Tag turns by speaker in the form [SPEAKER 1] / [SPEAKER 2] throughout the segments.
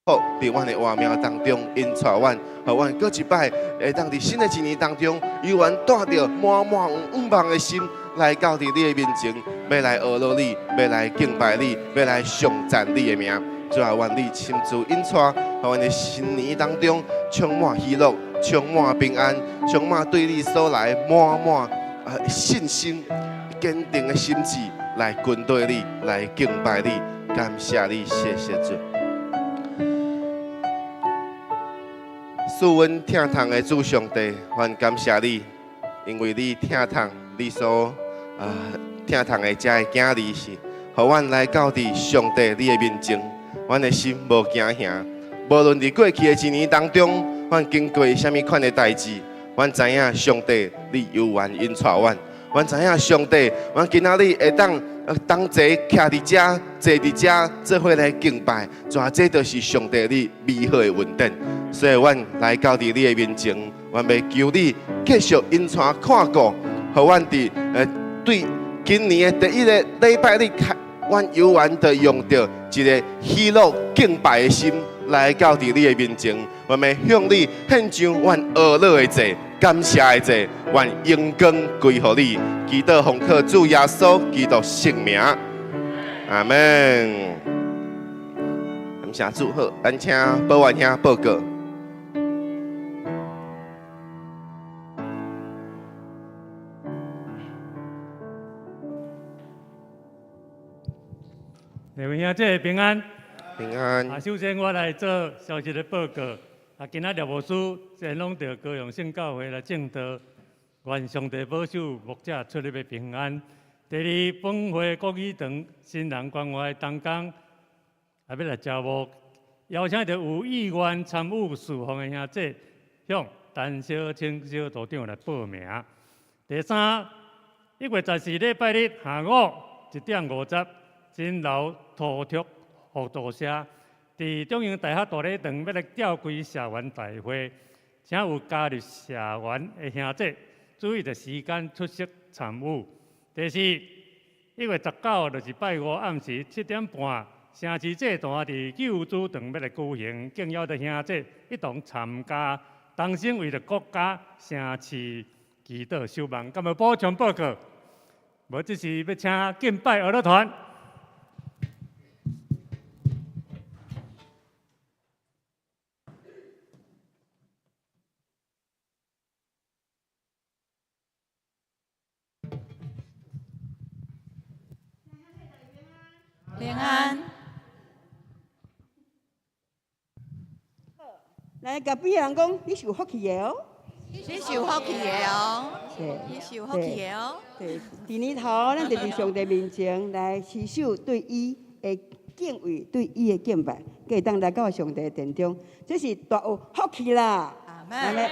[SPEAKER 1] 福佇阮的活命當中，引帶阮，予阮閣一擺會當佇新的一年當中，猶原帶著滿滿有向望的心來到佇你的面前，欲來呵咾你，欲來敬拜你，欲來頌讚你的名。主啊，願你親自引帶，予阮的新年當中充滿喜樂，充滿平安，充滿對你所來滿滿信心、堅定的心志來跟隨你，來敬拜你，感謝你，謝謝主。賜阮疼痛的主上帝，阮感謝你，因為你疼痛，你所疼痛的這个囝兒是，予阮來到佇上帝你的面前，阮的心無驚嚇。無論佇過去的一年當中，阮經過啥物款的代誌，阮知影上帝你猶原引帶阮，阮知影上帝，阮今仔日會當同齊徛佇遮，坐佇遮，做伙來敬拜，主啊，這就是上帝你美好的恩典。所以，阮來到佇你的面前，阮欲求你繼續引帶看顧，予阮佇對今年的第一個禮拜日開，阮猶原著用著一個喜樂敬拜的心來到佇你的面前，阮欲向你獻上阮呵咾的祭、感謝的祭，願榮光歸予你。祈禱奉靠主耶穌基督聖名，阿門。感謝主，好，咱請保元兄報告。
[SPEAKER 2] 各位兄弟平安。
[SPEAKER 1] 平安。
[SPEAKER 2] 啊，首先我來做消息的報告。啊，今仔日牧師前往著高雄聖教會來證道，願上帝保守牧者出入的平安。第二，本會國語堂新人關懷同工，啊，欲來招募，邀請著有意願參與事奉的兄弟，向陳小青小組長來報名。第三，1月14禮拜日下午1點50。真流土特互助社佇中英大學大禮堂欲來召開社員大會，請有加入社員的兄弟注意著時間出席參與。第四，1月19就是拜五暗時7點半，城市祭壇佇救主堂欲來舉行，敬邀著兄弟一同參加，同心為著國家城市祈禱守望。敢有補充報告？無，這時欲請敬拜樂團。
[SPEAKER 3] 平安。
[SPEAKER 4] 來，共邊人講，你是有福氣的哦。
[SPEAKER 3] 你是有福氣的哦。你是有福氣的哦。
[SPEAKER 4] 對，佇年頭，咱就佇上帝面前來持守對伊的敬畏，對伊的敬拜，閣會當來到上帝的殿中，這是大有福氣啦。
[SPEAKER 3] 阿們。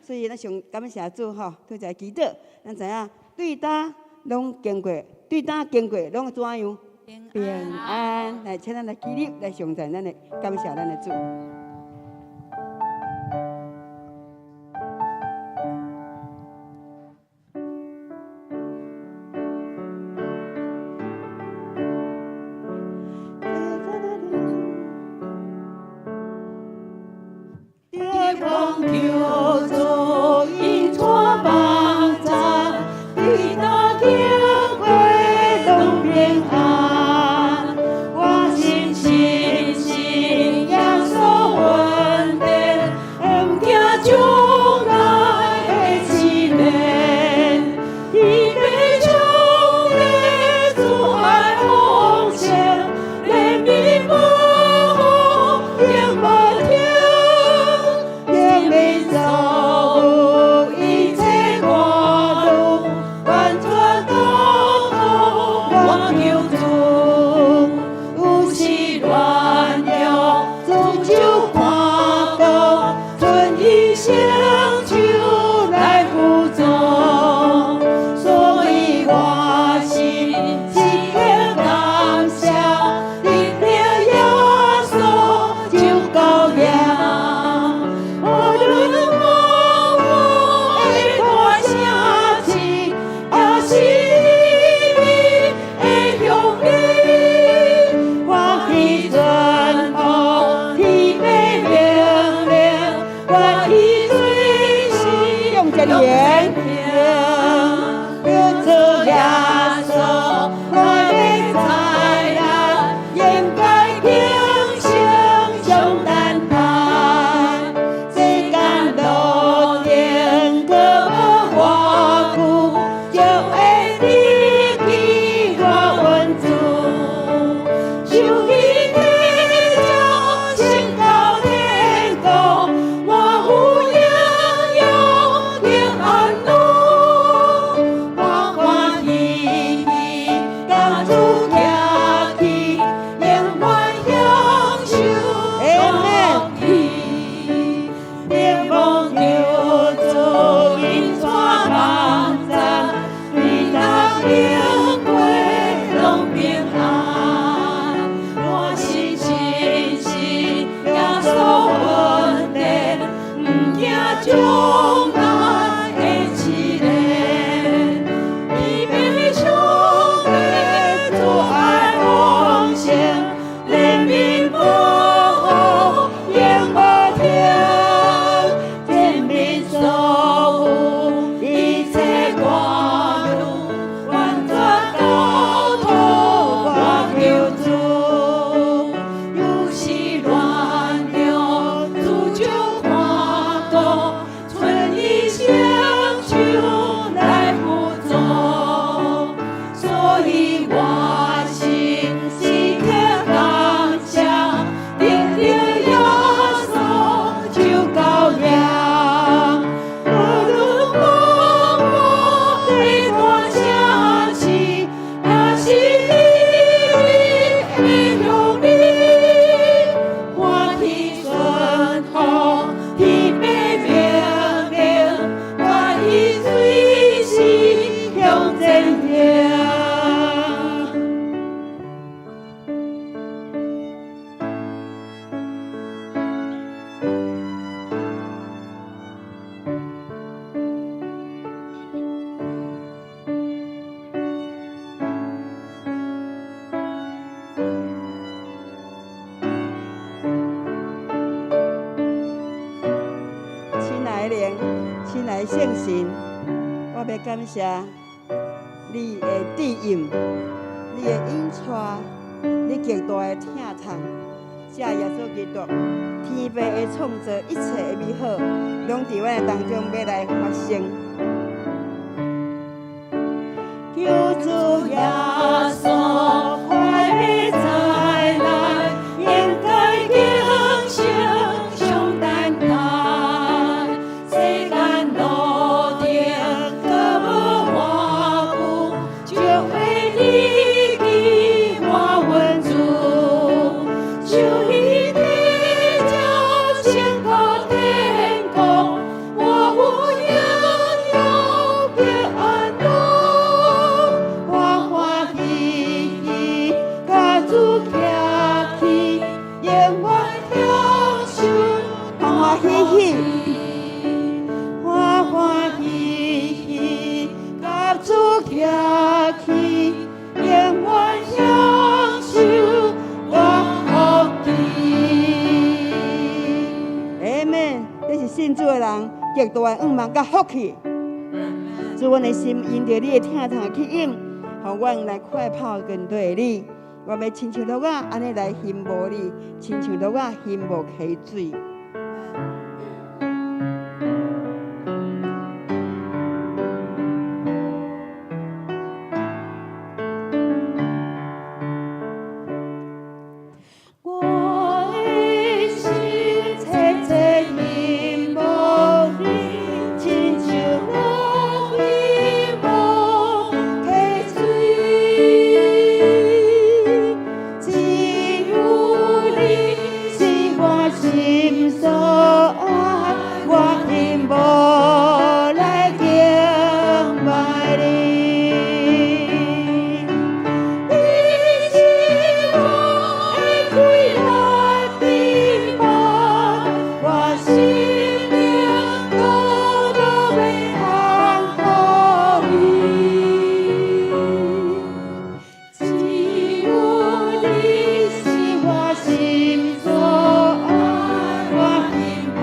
[SPEAKER 4] 所以咱上感謝主吼，閣再祈禱，咱知影對佗攏經過，對佗經過攏怎樣？平安。來，請咱來起立，來頌讚咱的感謝咱的主。
[SPEAKER 3] 我心深信耶穌。
[SPEAKER 4] 前行。求主耶穌，我欲再來，應該平生上等待。世間路程閣無偌久，就會得見我阮主。受彼體將升到天國，我有榮耀得安樂，歡歡喜喜共主行去，永遠享受福氣。願望求主引帶幫助，對當經過攏平安。我是親信耶穌恩典，毋驚將來的試煉。伊欲上帝慈愛豐盛，憐憫保護永無停。前面所有一切掛慮，完全交託我求主。有時軟弱，主就看顧，伸伊雙手來扶助。所以我心時刻感謝，得著耶穌就夠了。無論風雨的大城市，也是你的鄉里，歡喜順服天父命令，願意隨時向前行。親愛的靈，親愛的聖神，我欲感謝你的指引，你的引帶，你極大的疼痛，藉耶穌基督，天父的創造一切的美好，攏佇阮的當中欲來發生。求主耶穌，快欲再來，應該敬生上等待。世間路程閣無偌久，就會離棄我阮主。受彼體將升到天國，我有榮耀得安樂，歡歡喜喜共主行去，永遠享受歡歡喜喜，歡歡喜喜共主行去，永遠享受我福氣。阿們，這是信主的人極大的願望佮福氣。主，阮的心因著你的疼痛去引，予阮來快跑跟隨你。我欲親像鹿仔按呢來欣慕你，親像鹿仔欣慕溪水。我的心切切欣慕你，親像鹿欣慕溪水。只有你是我心所愛，我欣慕來敬拜你。你是我的快樂的伴，我生命孤獨欲降予你。只有你是我心所愛，我欣慕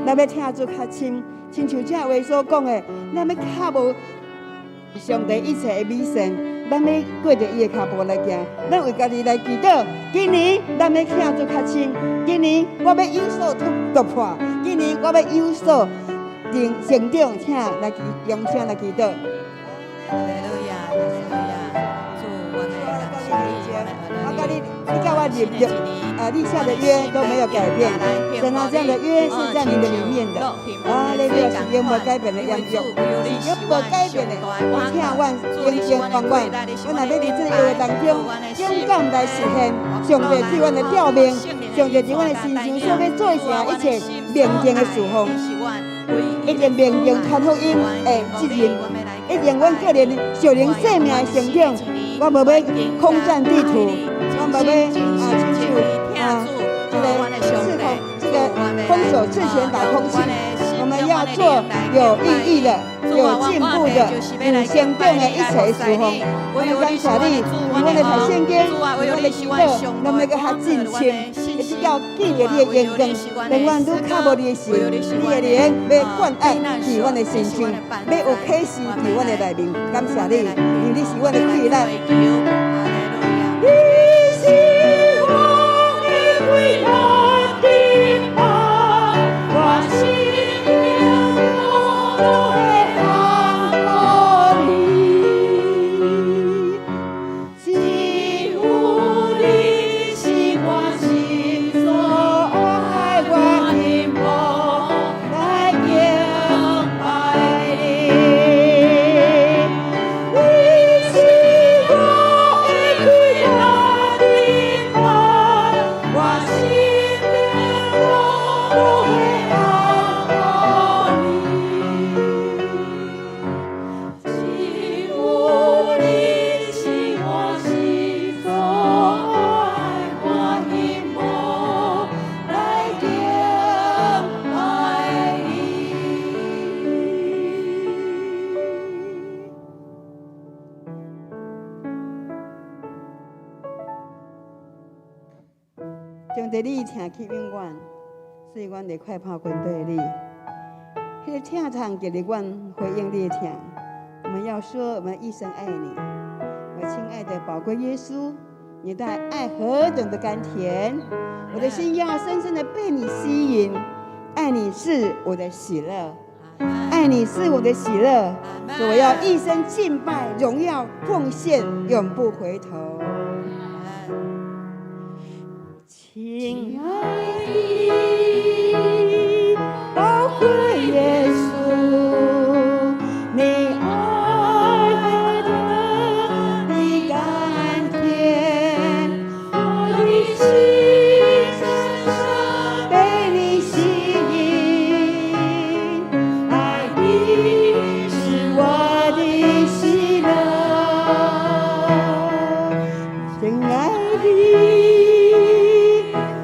[SPEAKER 4] 咱欲疼主較深，親像這話所講的，咱欲較無上帝一切的美善，咱欲跟著伊的跤步來行，咱為家己來祈禱。今年咱欲疼主較深，今年我欲有所突破，今年我欲有所成長，請來祈用聲來祈禱。
[SPEAKER 3] 哈利路亞，哈利路亞，主，我們感謝你，
[SPEAKER 4] 我佮你，你佮我立約，啊，立下的約都沒有改變。神啊，這樣的約是在你的裡面的。啊，那個是永無改變的約，是永無改變的。你聽阮永永遠遠，阮若欲佇這個約當中，勇敢來實現上帝對阮的召命，上帝佇阮的身上所欲做成一切命定的事奉，一定命定傳福音的責任，一定阮個人屬靈生命的成長。我無欲空佔地圖，我無欲啊，親像啊，這個刺孔，這個空手刺拳打空氣。我們要做有意義的、有進步的、有成長的一切事奉。我們感謝你，阮來讀聖經，阮來祈禱，咱欲閣較進深，會比較記著你的榮光。當阮愈較無你的時，你的靈欲灌壓佇阮的身上，欲有啟示佇阮的內面。感謝你，因為你是阮的氣力。
[SPEAKER 5] 你是我的歸依的伴，我生命道路的航海里，只有你是我心所愛，我幸福來敬拜你。你是我的歸依的伴，我生命道路的航海里，只有你是我心所愛，我幸福來敬拜你。
[SPEAKER 4] 上帝，你疼吸引阮，所以阮會快跑跟綴你。彼個疼痛就是阮回應你的疼。我們要說，我們一生愛你，我親愛的寶貴耶穌，你的愛何等的甘甜，我的心要深深的被你吸引。愛你是我的喜樂，愛你是我的喜樂，所以我要一生敬拜、榮耀、奉獻，永不回頭。親愛的寶貴耶穌，你愛何等的甘甜，
[SPEAKER 5] 我的心深深
[SPEAKER 4] 被你吸引，
[SPEAKER 5] 愛你
[SPEAKER 4] 是我的喜樂。親愛的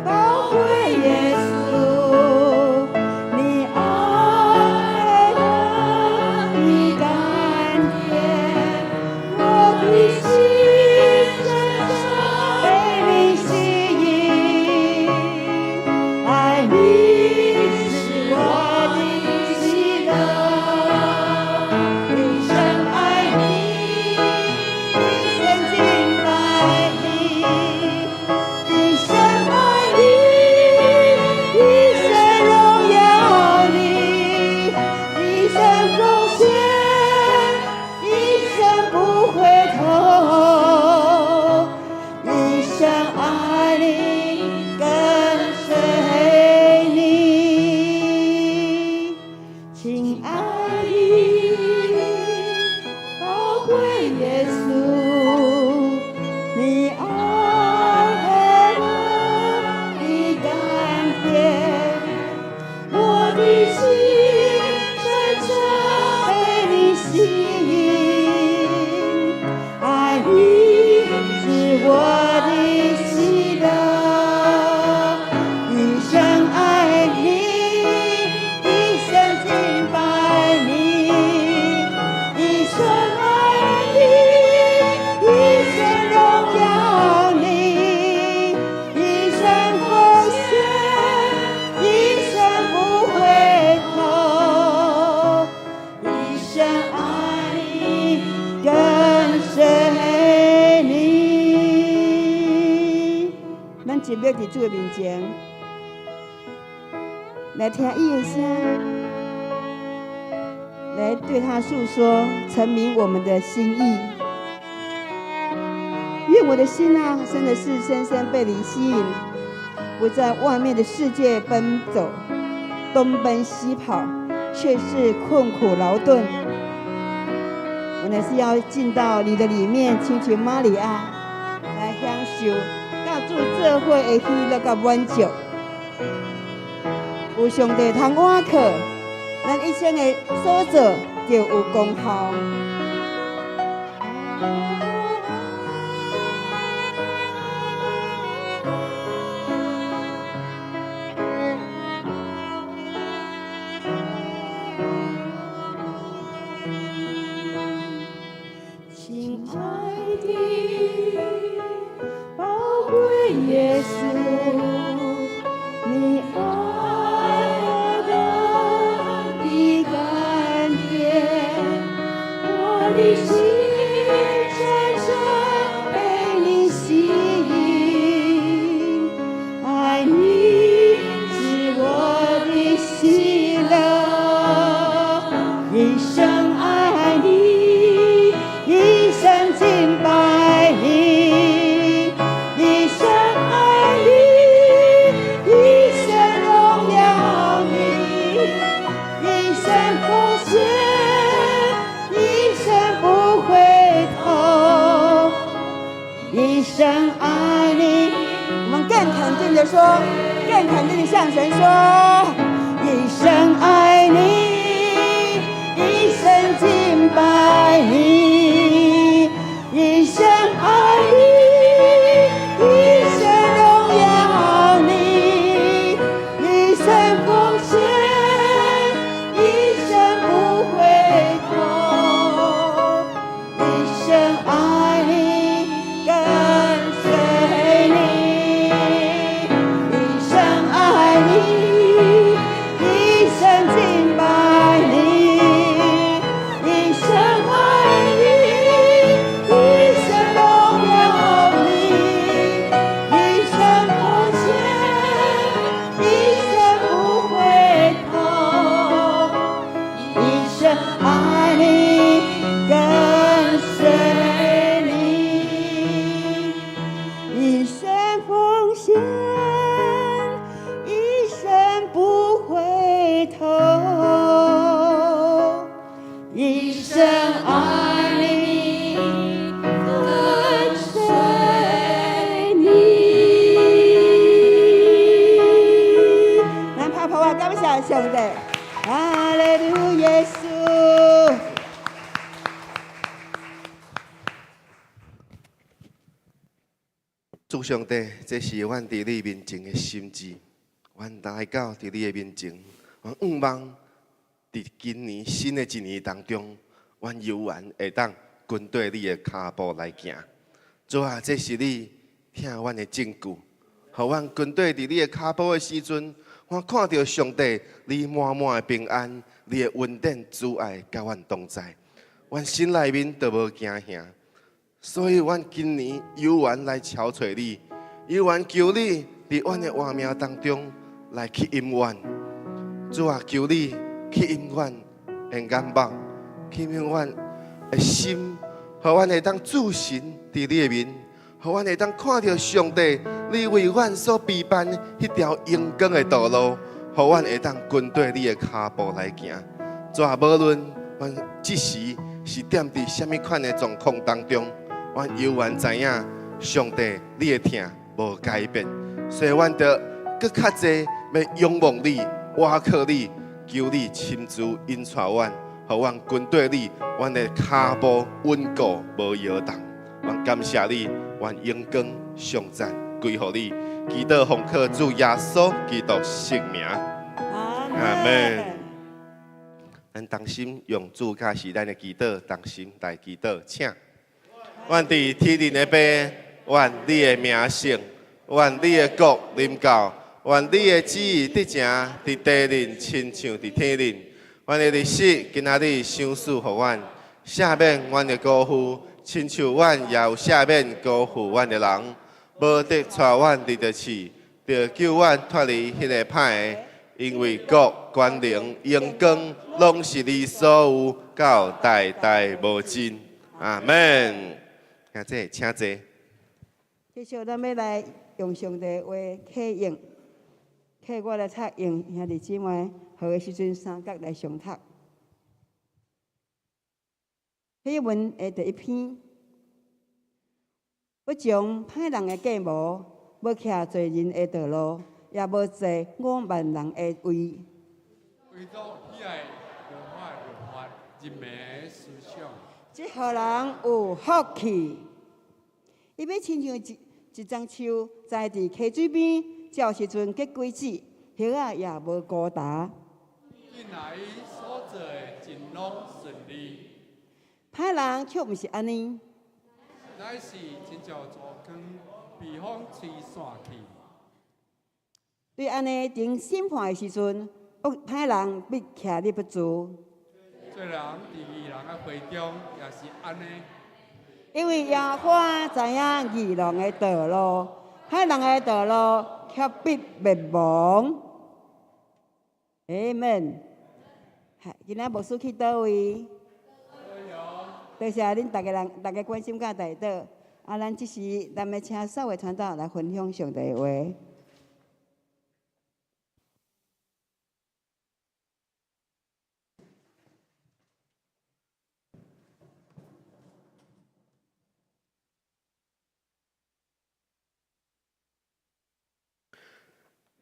[SPEAKER 4] 寶貴耶穌，默佇主的面前，來聽伊的聲，來對他訴說，陳明我們的心意。願我的心啊，真的是深深被你吸引，不在外面的世界奔走，東奔西跑，卻是困苦勞頓。我乃是要進到你的裡面，親像瑪利亞來享受，佮主做伙的喜樂佮滿足。有上帝通倚靠，咱一生的所做就有功效。
[SPEAKER 5] 親愛的寶貴耶穌，你愛何等的甘甜，我的心深深被你吸引，愛你是我的喜樂，一生愛你，一生敬拜你，一生愛你，一生榮耀你，一生奉獻，一生不回頭，一生愛你。
[SPEAKER 4] 我們更肯定的說，更肯定的向神說，
[SPEAKER 5] 一生愛你，一生敬拜你，一生愛你，一生榮耀你，一生奉獻，一生不回頭，一生愛你，跟隨你，一生愛你，一生敬拜你，一生愛你，一生榮耀你，一生奉獻，一生不回頭，一生愛你，跟隨你，一生奉獻，一生不回頭，一生愛你，跟隨你。
[SPEAKER 4] 咱拍拍啊，感謝上帝，哈利路耶穌。
[SPEAKER 1] 主上帝，這是阮佇你面前的心志，阮來到佇你的面前，阮向望佇今年新的一年當中，阮猶原會當跟綴你的跤步來行。主啊，這是你疼阮的證據，予阮跟綴佇你的跤步的時陣，我看著上帝你滿滿的平安，你的恩典慈愛佮阮同在，阮心內面都無驚嚇。所以，阮今年猶原來朝揣你，猶原求你佇阮的活命當中來吸引阮。主啊，求你吸引阮的眼目，吸引阮的心，予阮會當注神佇你的面，予阮會當看著上帝你為阮所備辦彼條榮光的道路，予阮會當跟綴你的跤步來行。主啊，無論阮這時是踮佇啥物款的狀況當中，阮猶原知影上帝你的疼無改變，所以阮著閣較濟欲仰望你、倚靠你，求你親自引帶阮，予阮跟綴你，阮的跤步穩固無搖動。阮感謝你，願榮光頌讚歸予你。祈禱奉靠主耶穌基督聖名，阿們。咱同心用主教示咱的祈禱，同心來祈禱，請。願佇天頂的父，願你的名聖，願你的國臨到，願你的旨意得成佇地面，親像佇天頂。阮的日食今仔日賞賜予阮，赦免阮的過負，親像阮也有赦免過負阮的人。無得帶阮入著試，著救阮脫離彼个歹的，因為國、權能、榮光，攏是你所有，到代代無盡。阿門。兄弟，請坐。
[SPEAKER 4] 繼續，咱欲來用上帝話啟應，啟我來插用兄弟姊妹，好的時陣三角來上讀。啟文的第一篇，欲將歹人的計謀，無徛罪人的道路，也無坐傲慢人的位。
[SPEAKER 6] 唯獨喜愛耶和華的律法，日暝思想。
[SPEAKER 4] 這號人有福氣，伊欲親像一一欉樹栽佇溪水邊，照時陣結果子，葉仔也無枯焦。
[SPEAKER 6] 近來伊所做的盡攏順利。
[SPEAKER 4] 歹人卻毋是按呢，
[SPEAKER 6] 乃是親像粗糠被風吹散去。
[SPEAKER 4] 對按呢，當審判的時陣，惡歹人必徛立不住。
[SPEAKER 6] 罪人佇義人的會中也是按呢。
[SPEAKER 4] 因為耶和華知影義人的道路，歹人的道路卻必滅亡。阿門。今仔牧師去佗位？多謝恁逐家人，逐家關心佮代禱。啊，咱這時，咱欲請數位傳道來分享上帝的話。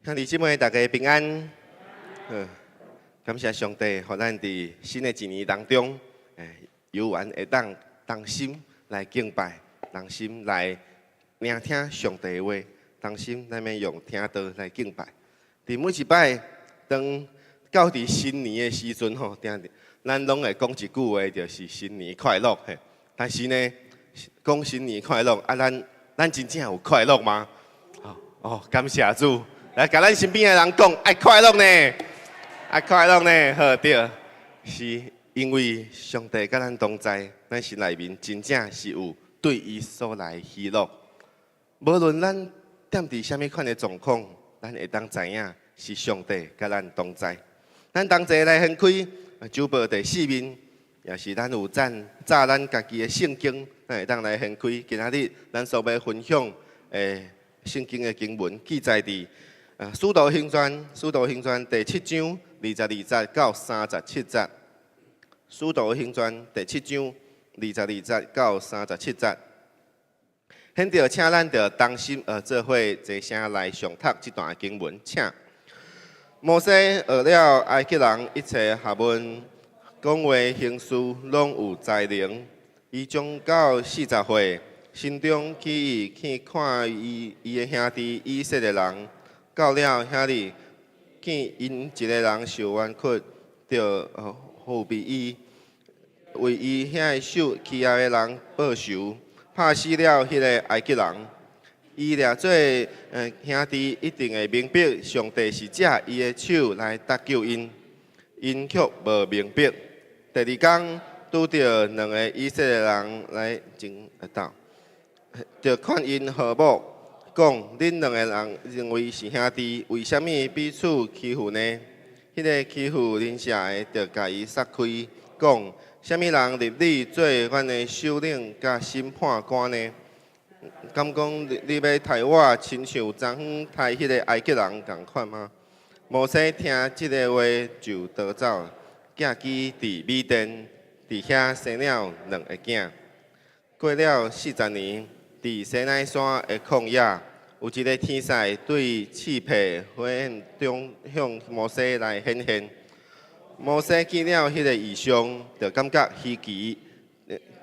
[SPEAKER 1] 兄弟姊妹，大家平安。感謝上帝，予咱佇新的一年當中，有緣會當同心來敬拜，同心來聆聽上帝的話，同心咱欲用聽道來敬拜。佇每一擺當到佇新年的時陣吼，定定咱攏會講一句話，就是新年快樂嘿。但是呢，講新年快樂啊，咱咱真正有快樂嗎？哦，感謝主，來共咱身邊的人講，愛快樂呢，愛快樂呢，好對，是因為上帝佮咱同在，咱心內面真正是有對伊所來喜樂。無論咱踮佇啥物款的狀況，咱會當知影是上帝佮咱同在。咱同齊來掀開周報第四面，也是咱有讚炸咱家己的聖經，咱會當來掀開。今仔日咱所欲分享的聖經的經文記載佇《使徒行傳》，使徒行傳第七章22節到37節。《使徒行傳》第七章22節到37節。現在請咱著同心做伙齊聲來誦讀這段經文，請。摩西學了埃及人一切學問，講話行事攏有才能。伊長到40歲，神中起意去看伊伊的兄弟以色列人。到了遐裡，見𪜶一个人受冤屈，就護庇伊，為伊遐受欺壓的人報仇，拍死了彼个埃及人。伊掠做兄弟，一定會明白上帝是藉伊的手來搭救𪜶，𪜶卻無明白。第二工拄著兩个以色列人來爭鬥，就勸𪜶和睦，講：恁兩个人認為是兄弟，為啥物彼此欺負呢？彼个欺負鄰舍的，就共伊殺開，講：啥物人立你做阮的首領佮審判官呢？敢講你欲刣我，親像昨昏刣彼个埃及人仝款嗎？摩西聽這个話就逃走，寄居佇米甸，佇遐生了兩个囝。過了40年，佇西奈山的曠野，有一个天使對刺皮火焰中向摩西來顯現。摩西見了彼个異象，就感覺稀奇。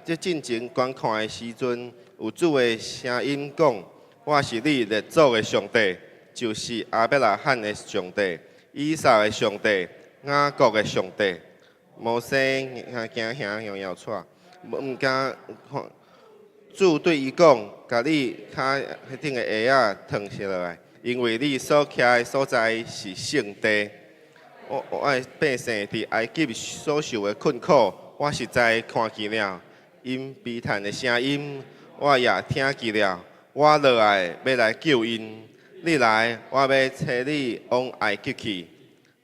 [SPEAKER 1] 這進前觀看的時陣，有主的聲音講：我是你列祖的上帝，就是亞伯拉罕的上帝、以撒的上帝、雅各的上帝。摩西驚嚇搖搖掣，毋敢看。主對伊講：共你跤頂的鞋仔脫下來，因為你所徛的所在是聖地。我的百姓佇埃及所受的困苦，我實在看見了。𪜶悲嘆的聲音，我也聽見了。我落來欲來救𪜶。你來，我欲差你往埃及去。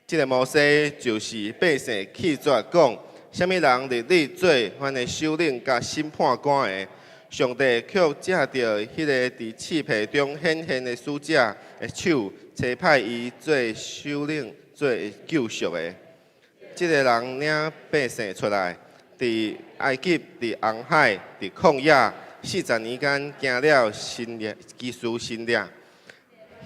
[SPEAKER 1] 這个摩西就是百姓棄絕講，啥物人立你做阮的首領佮審判官的？上帝卻藉著彼个佇翅棚中顯現的使者的手，差派伊做首領、做救贖的。這个人領百姓出來，佇埃及、佇紅海、佇曠野40年間，行了神蹟，奇事神蹟。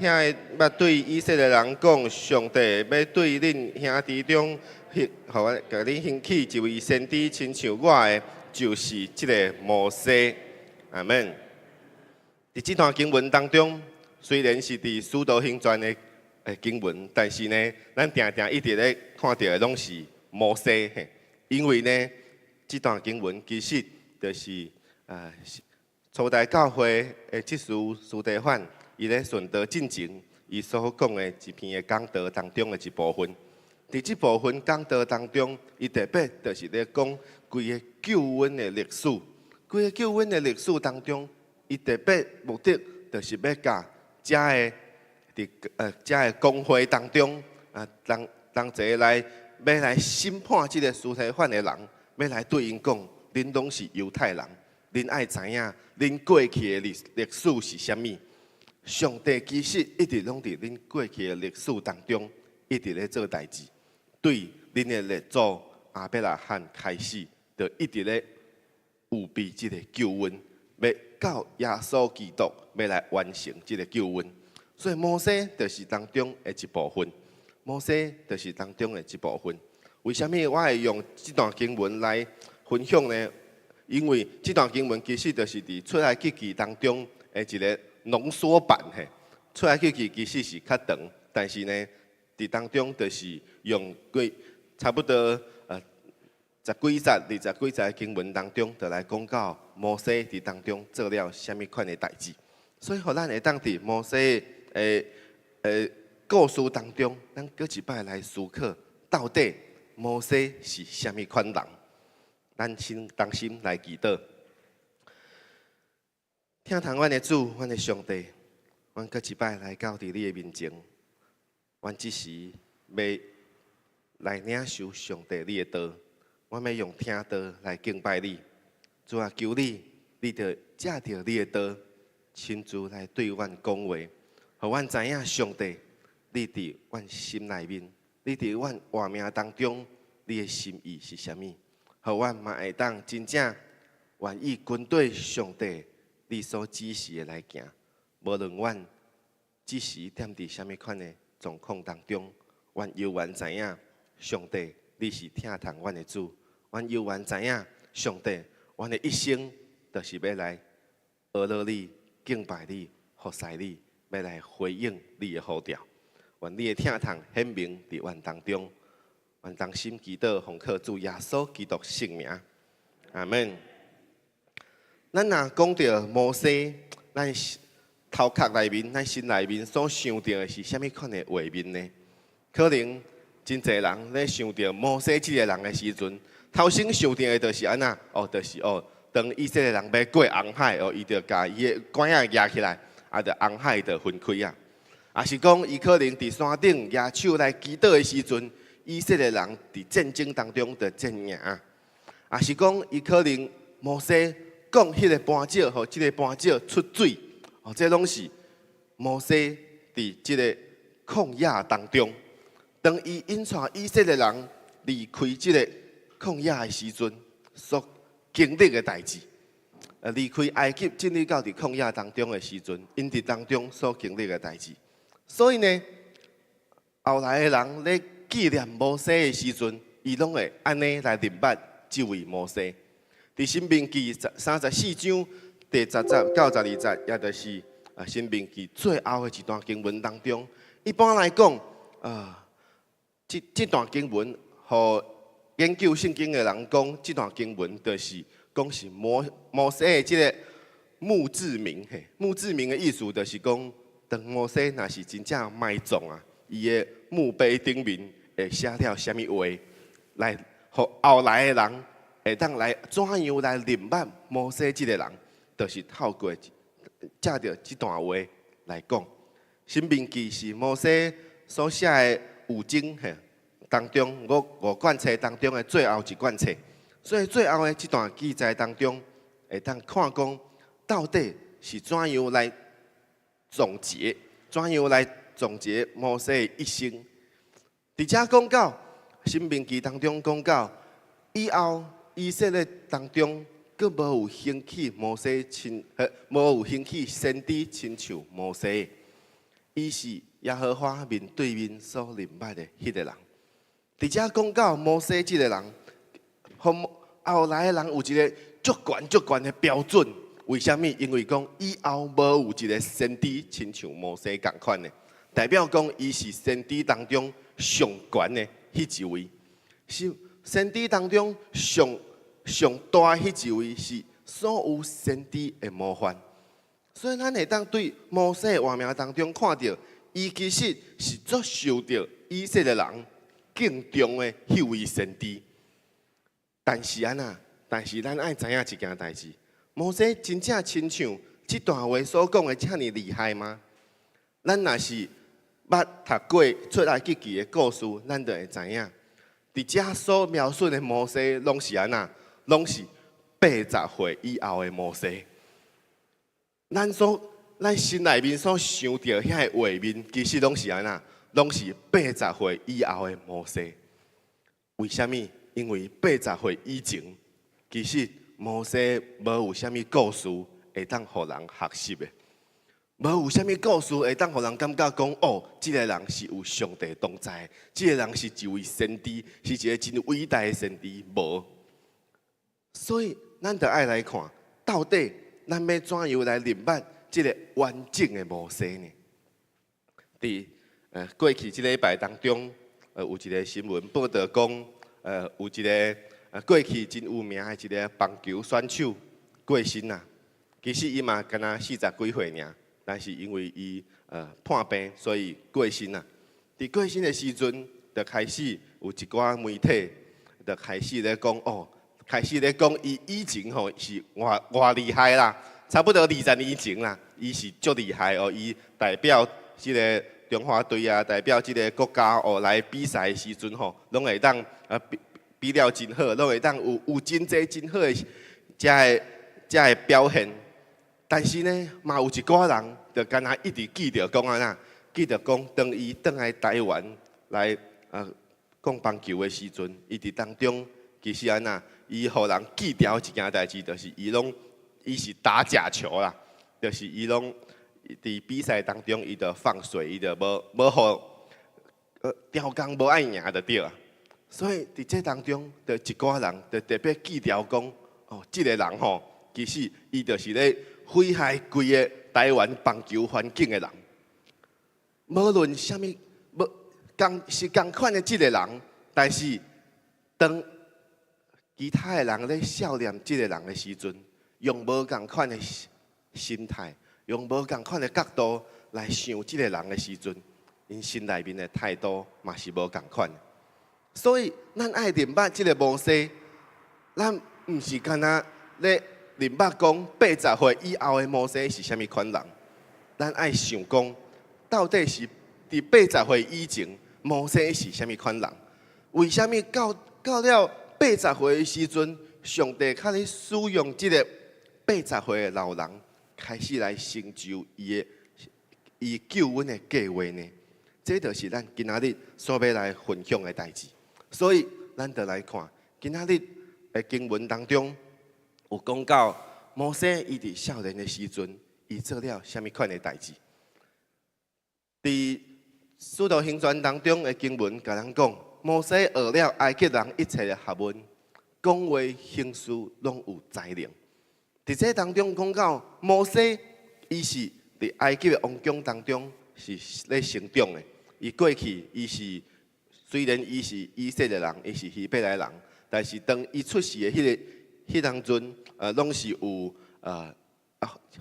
[SPEAKER 1] 遐个捌對以色列人講，上帝欲對恁兄弟中，予阮共恁興起一位先知，親像我的，就是這个摩西。阿門。佇這段經文當中，雖然是佇使徒行傳的經文，但是呢，咱定定一直咧看著的攏是摩西，嘿，因為呢，這段經文其實就是初代教會的執事司提反，伊咧殉道進前，伊所講的一篇的講道當中的一部分。佇這部分講道當中，伊特別就是咧講規个救恩的歷史。規个救恩的歷史當中，伊特別目的就是欲共遮个佇遮个公會當中啊，當當齊來欲來審判這个司提反的人，欲來對𪜶講，恁攏是猶太人，恁愛知影恁過去的歷史是啥物？上帝其實一直攏佇恁過去的歷史當中，一直咧做代誌。對恁的列祖亞伯拉罕開始，就一直咧預備這个救恩，欲到耶穌基督欲來完成這个救恩。所以摩西就是當中的一部分，摩西就是當中的一部分。為啥物我會用這段經文來分享呢？因為這段經文其實就是佇出埃及記當中的一个濃縮版嘿。出埃及記其實是較長，但是呢，佇當中就是用幾差不多十幾節、二十幾節的經文當中，就來講到摩西佇當中做了啥物款的代誌。所以，予咱會當佇摩西的故事當中，咱閣一擺來思考，到底摩西是啥物款人？咱先同心來祈禱。疼痛阮的主，阮的上帝，阮閣一擺來到佇你的面前，阮這時欲來領受上帝你的道，阮欲用聽道來敬拜你。主啊，求你，你著藉著你的道，親自來對阮講話，予阮知影上帝，你佇阮心內面，你佇阮活命當中，你的心意是啥物？予阮嘛會當真正願意跟綴上帝你所指示的來行。無論阮這時踮佇啥物款的狀況當中，阮猶原知影上帝你是疼痛阮的主，阮猶原知影上帝，阮的一生就是欲來學樂你、敬拜你、服侍你，欲來回應你的呼召。願你的疼痛顯明佇阮當中，阮同心祈禱，奉靠主耶穌基督聖名，阿門。咱若講著摩西，咱頭殼內面、咱心內面所想著的是啥物款的畫面呢？可能真濟人咧想著摩西這个人的時陣，頭先想著的就是按怎？哦，就是哦，當以色列人欲過紅海，哦，伊就共伊的拐仔舉起來，啊，就紅海就分開啊。抑是講，伊可能佇山頂舉手來祈禱的時陣，以色列人佇戰爭當中就戰贏。抑是講，伊可能摩西講彼个磐石，予這个磐石出水，哦，這攏是摩西佇這个曠野當中，當伊引帶以色列人離開這个曠野的時陣，所經歷的代誌。離開埃及進入到佇曠野當中的時陣，𪜶佇當中所經歷的代誌。所以呢，後來的人咧紀念摩西的時陣，伊攏會按呢來認捌這位摩西。佇申命記34章第10節到12節，也就是申命記最後的一段經文當中。一般來講，啊，這段經文，予研究聖經的人講，這段經文就是講是摩西的這个墓誌銘。嘿，墓誌銘的意思就是講，當摩西若是真正埋葬啊，伊的墓碑頂面會寫了啥物話，來予後來的人會當來怎樣來認捌摩西這个人，就是透過藉著這段話來講，《申命記》是摩西所寫的五經嘿當中五卷冊當中的最後一卷冊，所以最後的這段記載當中，會當看講到底是怎樣來總結，怎樣來總結摩西的一生。佇遮講到《申命記》當中講到，以後以色列當中，閣無有興起摩西親，無有興起先知親像摩西。伊是耶和華面對面所認捌的彼個人。佇遮講到摩西這個人，予後來的人有一個足懸足懸的標準。為啥物？因為講以後無有一個先知親像摩西仝款的，代表講伊是先知當中上懸的彼一位，是先知當中上上大彼一位，是所有先知的模範。所以咱會當對摩西的活命當中看著，伊其實是足受著以色列人敬重的彼位先知。但是按怎？但是咱愛知影一件代誌，摩西真正親像這段話所講的遮爾厲害嗎？咱若是捌讀過出埃及記的故事，咱就會知影，佇遮所描述的摩西，攏是按怎？攏是80歲以後的摩西。咱心內面所想著遐個畫面，其實攏是按怎？攏是八十歲以後的摩西。為啥物？因為八十歲以前，其實摩西無有啥物故事會當予人學習的，無有啥物故事會當予人感覺講，哦，這個人是有上帝同在，這個人是一位先知，是一個真偉大的先知，無。所以，咱著愛來看，到底咱欲怎樣來認捌這個完整的摩西呢？佇過去這禮拜當中，有一個新聞報導講，有一個過去真有名的一個棒球選手過身啊。其實伊嘛敢若四十幾歲爾，但是因為伊破病，所以過身啊。佇過身的時陣，就開始有一寡媒體就開始咧講哦。開始咧講，伊以前吼是偌偌厲害啦，差不多20年前啦，伊是足厲害哦。伊代表這個中華隊啊，代表這個國家哦來比賽的時陣吼，攏會當比比了真好，攏會當有真濟真好的遮個表現。但是呢，嘛有一寡人就敢若一直記著講按怎，記著講當伊轉來台灣來講棒球的時陣，伊佇當中其實按怎？伊予人記牢一件代誌，就是伊攏伊是打假球啦，就是伊攏佇比賽當中，伊就放水，伊就無無予刁工無愛贏就對啊。所以佇這當中，就一寡人就特別記牢講，哦，這個人吼，其實伊就是咧毀害規个台灣棒球環境的人。無論啥物，無仝是仝款的這個人，但是當其他的人咧笑念這個人的時陣，用無仝款的心態，用無仝款的角度來想這個人的時陣，𪜶心內面的態度嘛是無仝款。所以，咱愛認捌這個摩西，咱毋是干焦咧認捌講八十歲以後的摩西是啥物款人，咱愛想講，到底是佇八十歲以前，摩西是啥物款人？為啥物到了八十歲的時陣，上帝較咧使用這個八十歲的老人，開始來成就伊的伊救恩的計劃呢？這就是咱今仔日所欲來分享的代誌。所以，咱就來看今仔日的經文當中，有講到摩西伊佇少年的時陣，伊做了啥物款的代誌？佇使徒行傳當中的經文，共咱講，摩西學了埃及人一切的學問，講話行事攏有才能。佇這當中講到摩西，伊是佇埃及的王宮當中是咧成長的。伊過去伊是雖然伊是以色列人，伊是希伯來人，但是當伊出世的彼當陣，攏是有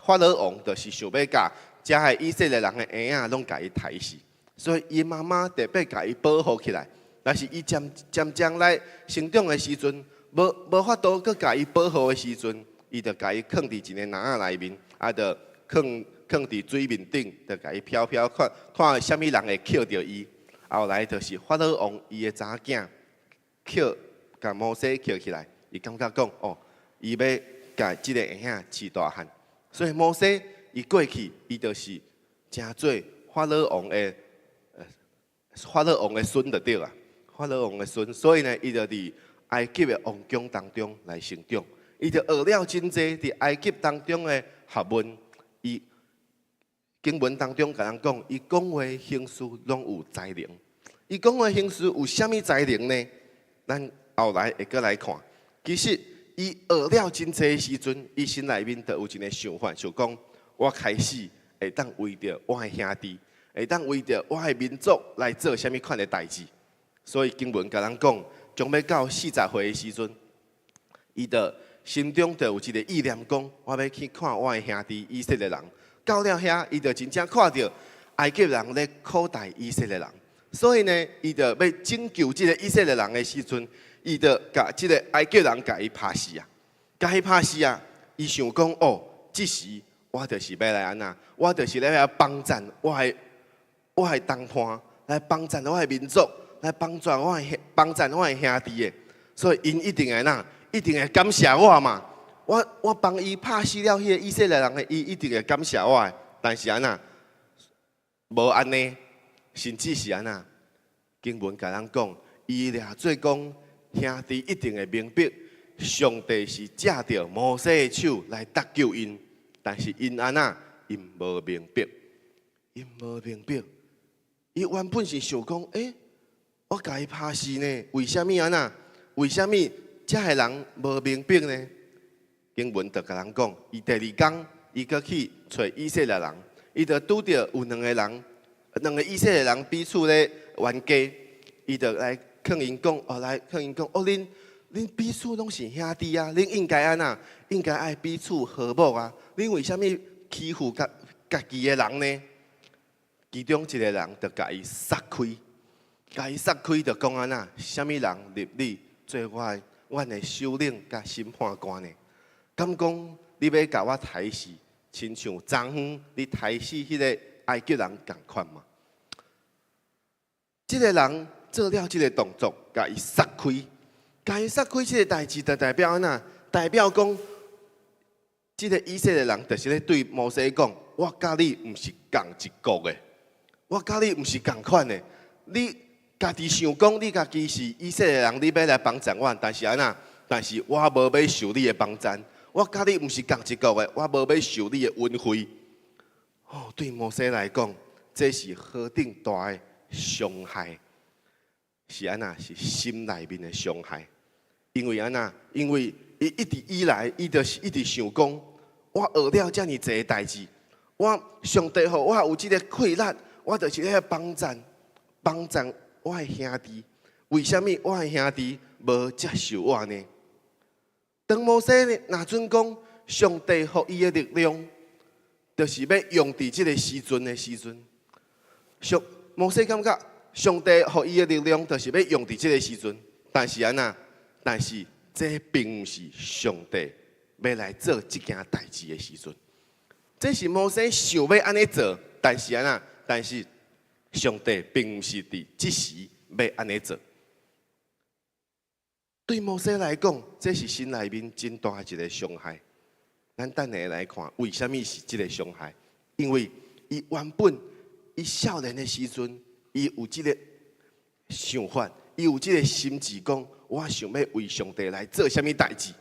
[SPEAKER 1] 法老王就是想欲共遮个以色列人的嬰仔攏共伊刣死，所以伊媽媽特別共伊保護起來。但是伊漸漸將來成長的時陣，無法度閣共伊保護的時陣，伊就共伊囥佇一个籃仔內面，啊，就囥囥佇水面頂，就共伊飄飄看看啥物人會抾著伊。後來就是法老王伊的查某囝抾共摩西抾起來，伊感覺講哦，伊欲共這个嬰仔飼大漢，所以摩西伊過去，伊就是成做法老王的孫就對啊，法老王的孫，所以呢，伊就佇埃及的王宮當中來成長，伊就學了真濟佇埃及當中的學問，伊經文當中共咱講，伊講話行事攏有才能。伊講話行事有啥物才能呢？咱後來會閣來看。其實伊學了真濟時陣，伊心內面就有一个想法，就講我開始會當為著我的兄弟，會當為著我的民族來做啥物款的代誌。所以經文共咱講，將欲到40歲的時陣，伊就心中就有一个意念，講我欲去看我的兄弟以色列人。到了遐，伊就真正看著埃及人咧苦待以色列人，所以呢，伊就欲拯救這个以色列人的時陣，伊就共這个埃及人共伊拍死啊，共伊拍死啊！伊想講哦，這時我就是欲來按怎，我就是來遐幫贊我的同伴，來幫贊我的民族，來幫贊我的兄弟的，所以𪜶一定會怎，一定會感謝我嘛。我幫伊拍死了彼个以色列人的，伊一定會感謝我的。但是按怎，無按呢，甚至是按怎，經文共咱講，伊掠做講兄弟一定會明白，上帝是藉著摩西的手來搭救𪜶，但是𪜶按怎，𪜶無明白，𪜶無明白。伊原本是想講，欸，我共伊拍死呢，為啥物按怎？為啥物遮的人無明白呢？經文就共咱講，伊第二工，伊閣去揣以色列人，伊就拄著有兩个人，兩个以色列人彼此咧冤家，伊就來勸𪜶講，哦，來勸𪜶講，哦，恁彼此攏是兄弟啊，恁應該按怎？應該愛彼此和睦啊！恁為啥物欺負家己的人呢？其中一个人就共伊殺開，共伊殺開就講按怎？啥物人立你做阮的首領佮審判官呢？敢講你欲共我刣死，親像昨昏你刣死彼个埃及人仝款嗎？這个人做了這个動作，共伊殺開，共伊殺開這个代誌，就代表按怎？代表講，這个以色列人就是咧對摩西講：我佮你毋是仝一國的，我佮你毋是仝款的。你家己想講，你家己是以色列人，你欲來幫贊我，但是按怎？但是我無欲受你的幫贊。我佮你毋是仝一國的，我無欲受你的恩惠。哦，對摩西來講，這是何等大的傷害！是按怎？是心內面的傷害。因為按怎？因為伊一直以來，伊就是一直想講，我學了遮爾濟代誌，我上帝予我有這个氣力，我就是咧幫贊幫贊我的兄弟。為啥物我的兄弟無接受我呢？當摩西若準講上帝予伊的力量，就是欲用佇這个時陣的時陣。上摩西感覺上帝予伊的力量，就是欲用佇這个時陣。但是按怎？但是這並毋是上帝欲來做這件代誌的時陣。這是摩西想欲按呢做，但是按怎？但是上帝並毋是佇這時欲按呢做。對摩西來講，這是心內面真大一个傷害。咱等下來看，為啥物是這个傷害？因為伊原本伊少年的時陣，伊有這个想法，伊有這个心志，講我想欲為上帝來做啥物代誌，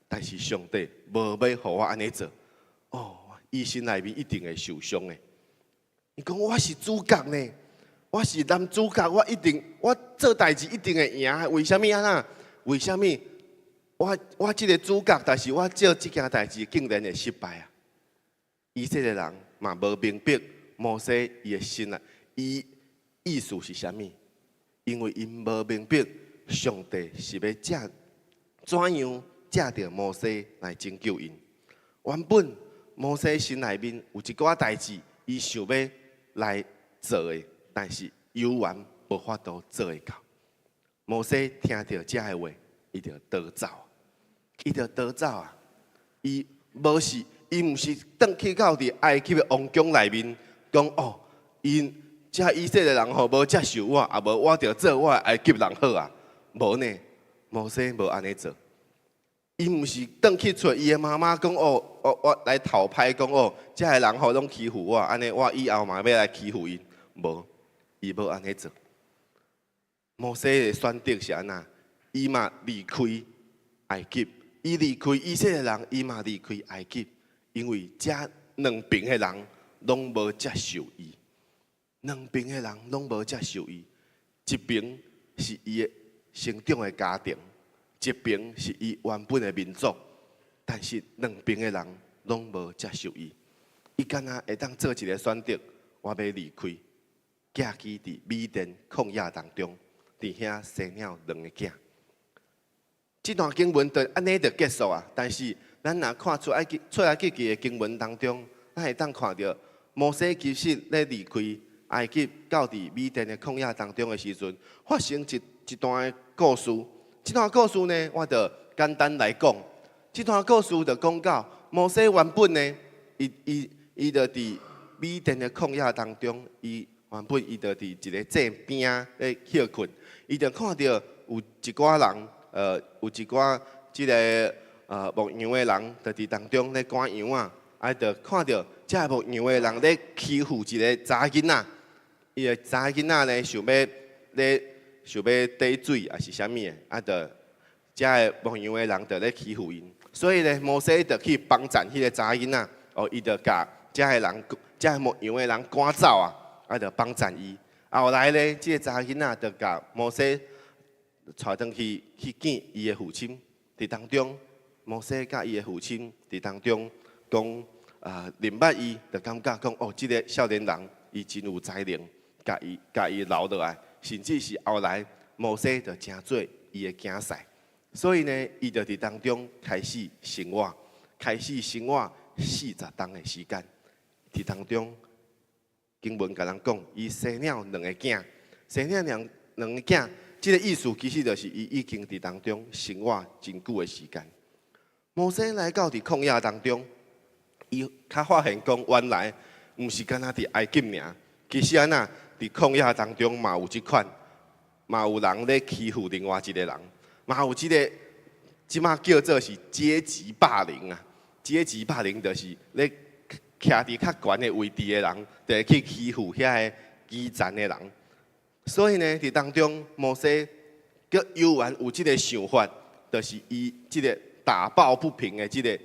[SPEAKER 1] 但是上帝無欲予我按呢做。哦，伊心內面一定會受傷的。伊講我是主角呢，我是男主角，我一定我做代誌一定會贏。為啥物按怎？為啥物我這个主角，但是我做這件代誌竟然會失敗啊？以色列人嘛無明白摩西伊的心啊，伊意思是啥物？因為𪜶無明白上帝是欲藉怎樣藉著摩西來拯救𪜶。原本摩西心內面有一寡代誌，伊想欲來做的，但是猶原無法度做會到。摩西聽著這个話，伊就逃走，伊就逃走啊！伊無是，伊毋是轉去到佇埃及的王宮內面，講哦，𪜶遮以色列人吼無接受我，啊無我著做我的埃及人好啊，無呢，摩西無按呢做。伊毋是轉去揣伊的媽媽講哦，我來討拍講哦，遮的人吼攏欺負我，按呢我以後嘛欲來欺負𪜶，無，伊無按呢做。摩西的選擇是按怎？伊嘛離開埃及，伊離開以色列人，伊嘛離開埃及，因為遮兩邊的人攏無接受伊，兩邊的人攏無接受伊，一邊是伊的成長的家庭，一邊是伊原本的民族，但是兩邊的人攏無接受伊，伊敢若會當做一个選擇，我欲離開，寄居佇米甸曠野當中，佇遐生了兩个囝。這段經文就按呢就結束啊！但是咱若看出埃及記的經文當中，咱會當看著摩西其實咧離開埃及到佇米甸的曠野當中的時陣，發生一段的故事。這段故事呢，我就簡單來講。這段故事就講到摩西原本呢，伊就佇米甸的曠野當中，伊原本伊就佇一个井邊咧歇睏，伊就看著有一寡人。有一寡這个牧羊的人，就佇當中咧趕羊仔，啊，就看著這牧羊的人咧欺負一个查囡仔，伊个查囡仔呢想欲咧想欲綴水，抑是啥物的，啊，就遮个牧羊的人就咧欺負𪜶，所以呢，摩西就去幫贊彼个查囡仔，哦，伊就共遮个人，遮个牧羊的人趕走啊，啊，就幫贊伊。後來呢，這个查囡仔就共摩西帶轉去去見伊的父親，佇當中，摩西佮伊的父親佇當中講啊，認捌伊，就感覺講哦，這个少年人伊真有才能，共伊留落來，甚至是後來摩西就成做伊的囝婿，所以呢，伊就佇當中開始生活，開始生活40冬的時間，佇當中經文共咱講，伊生了兩个囝，生了兩個囝。這个意思其實就是伊已經佇當中生活真久的時間。摩西來到佇曠野當中，伊較發現講原來毋是干焦佇埃及爾，其實按怎佇曠野當中嘛有這款，嘛有人咧欺負另外一个人，嘛有這个這馬叫做是階級霸凌啊！階級霸凌就是咧徛佇較懸的位置的人，就會去欺負遐个基層的人。所以呢，佇當中，摩西閣猶原有這个想法，就是伊這个打抱不平的這个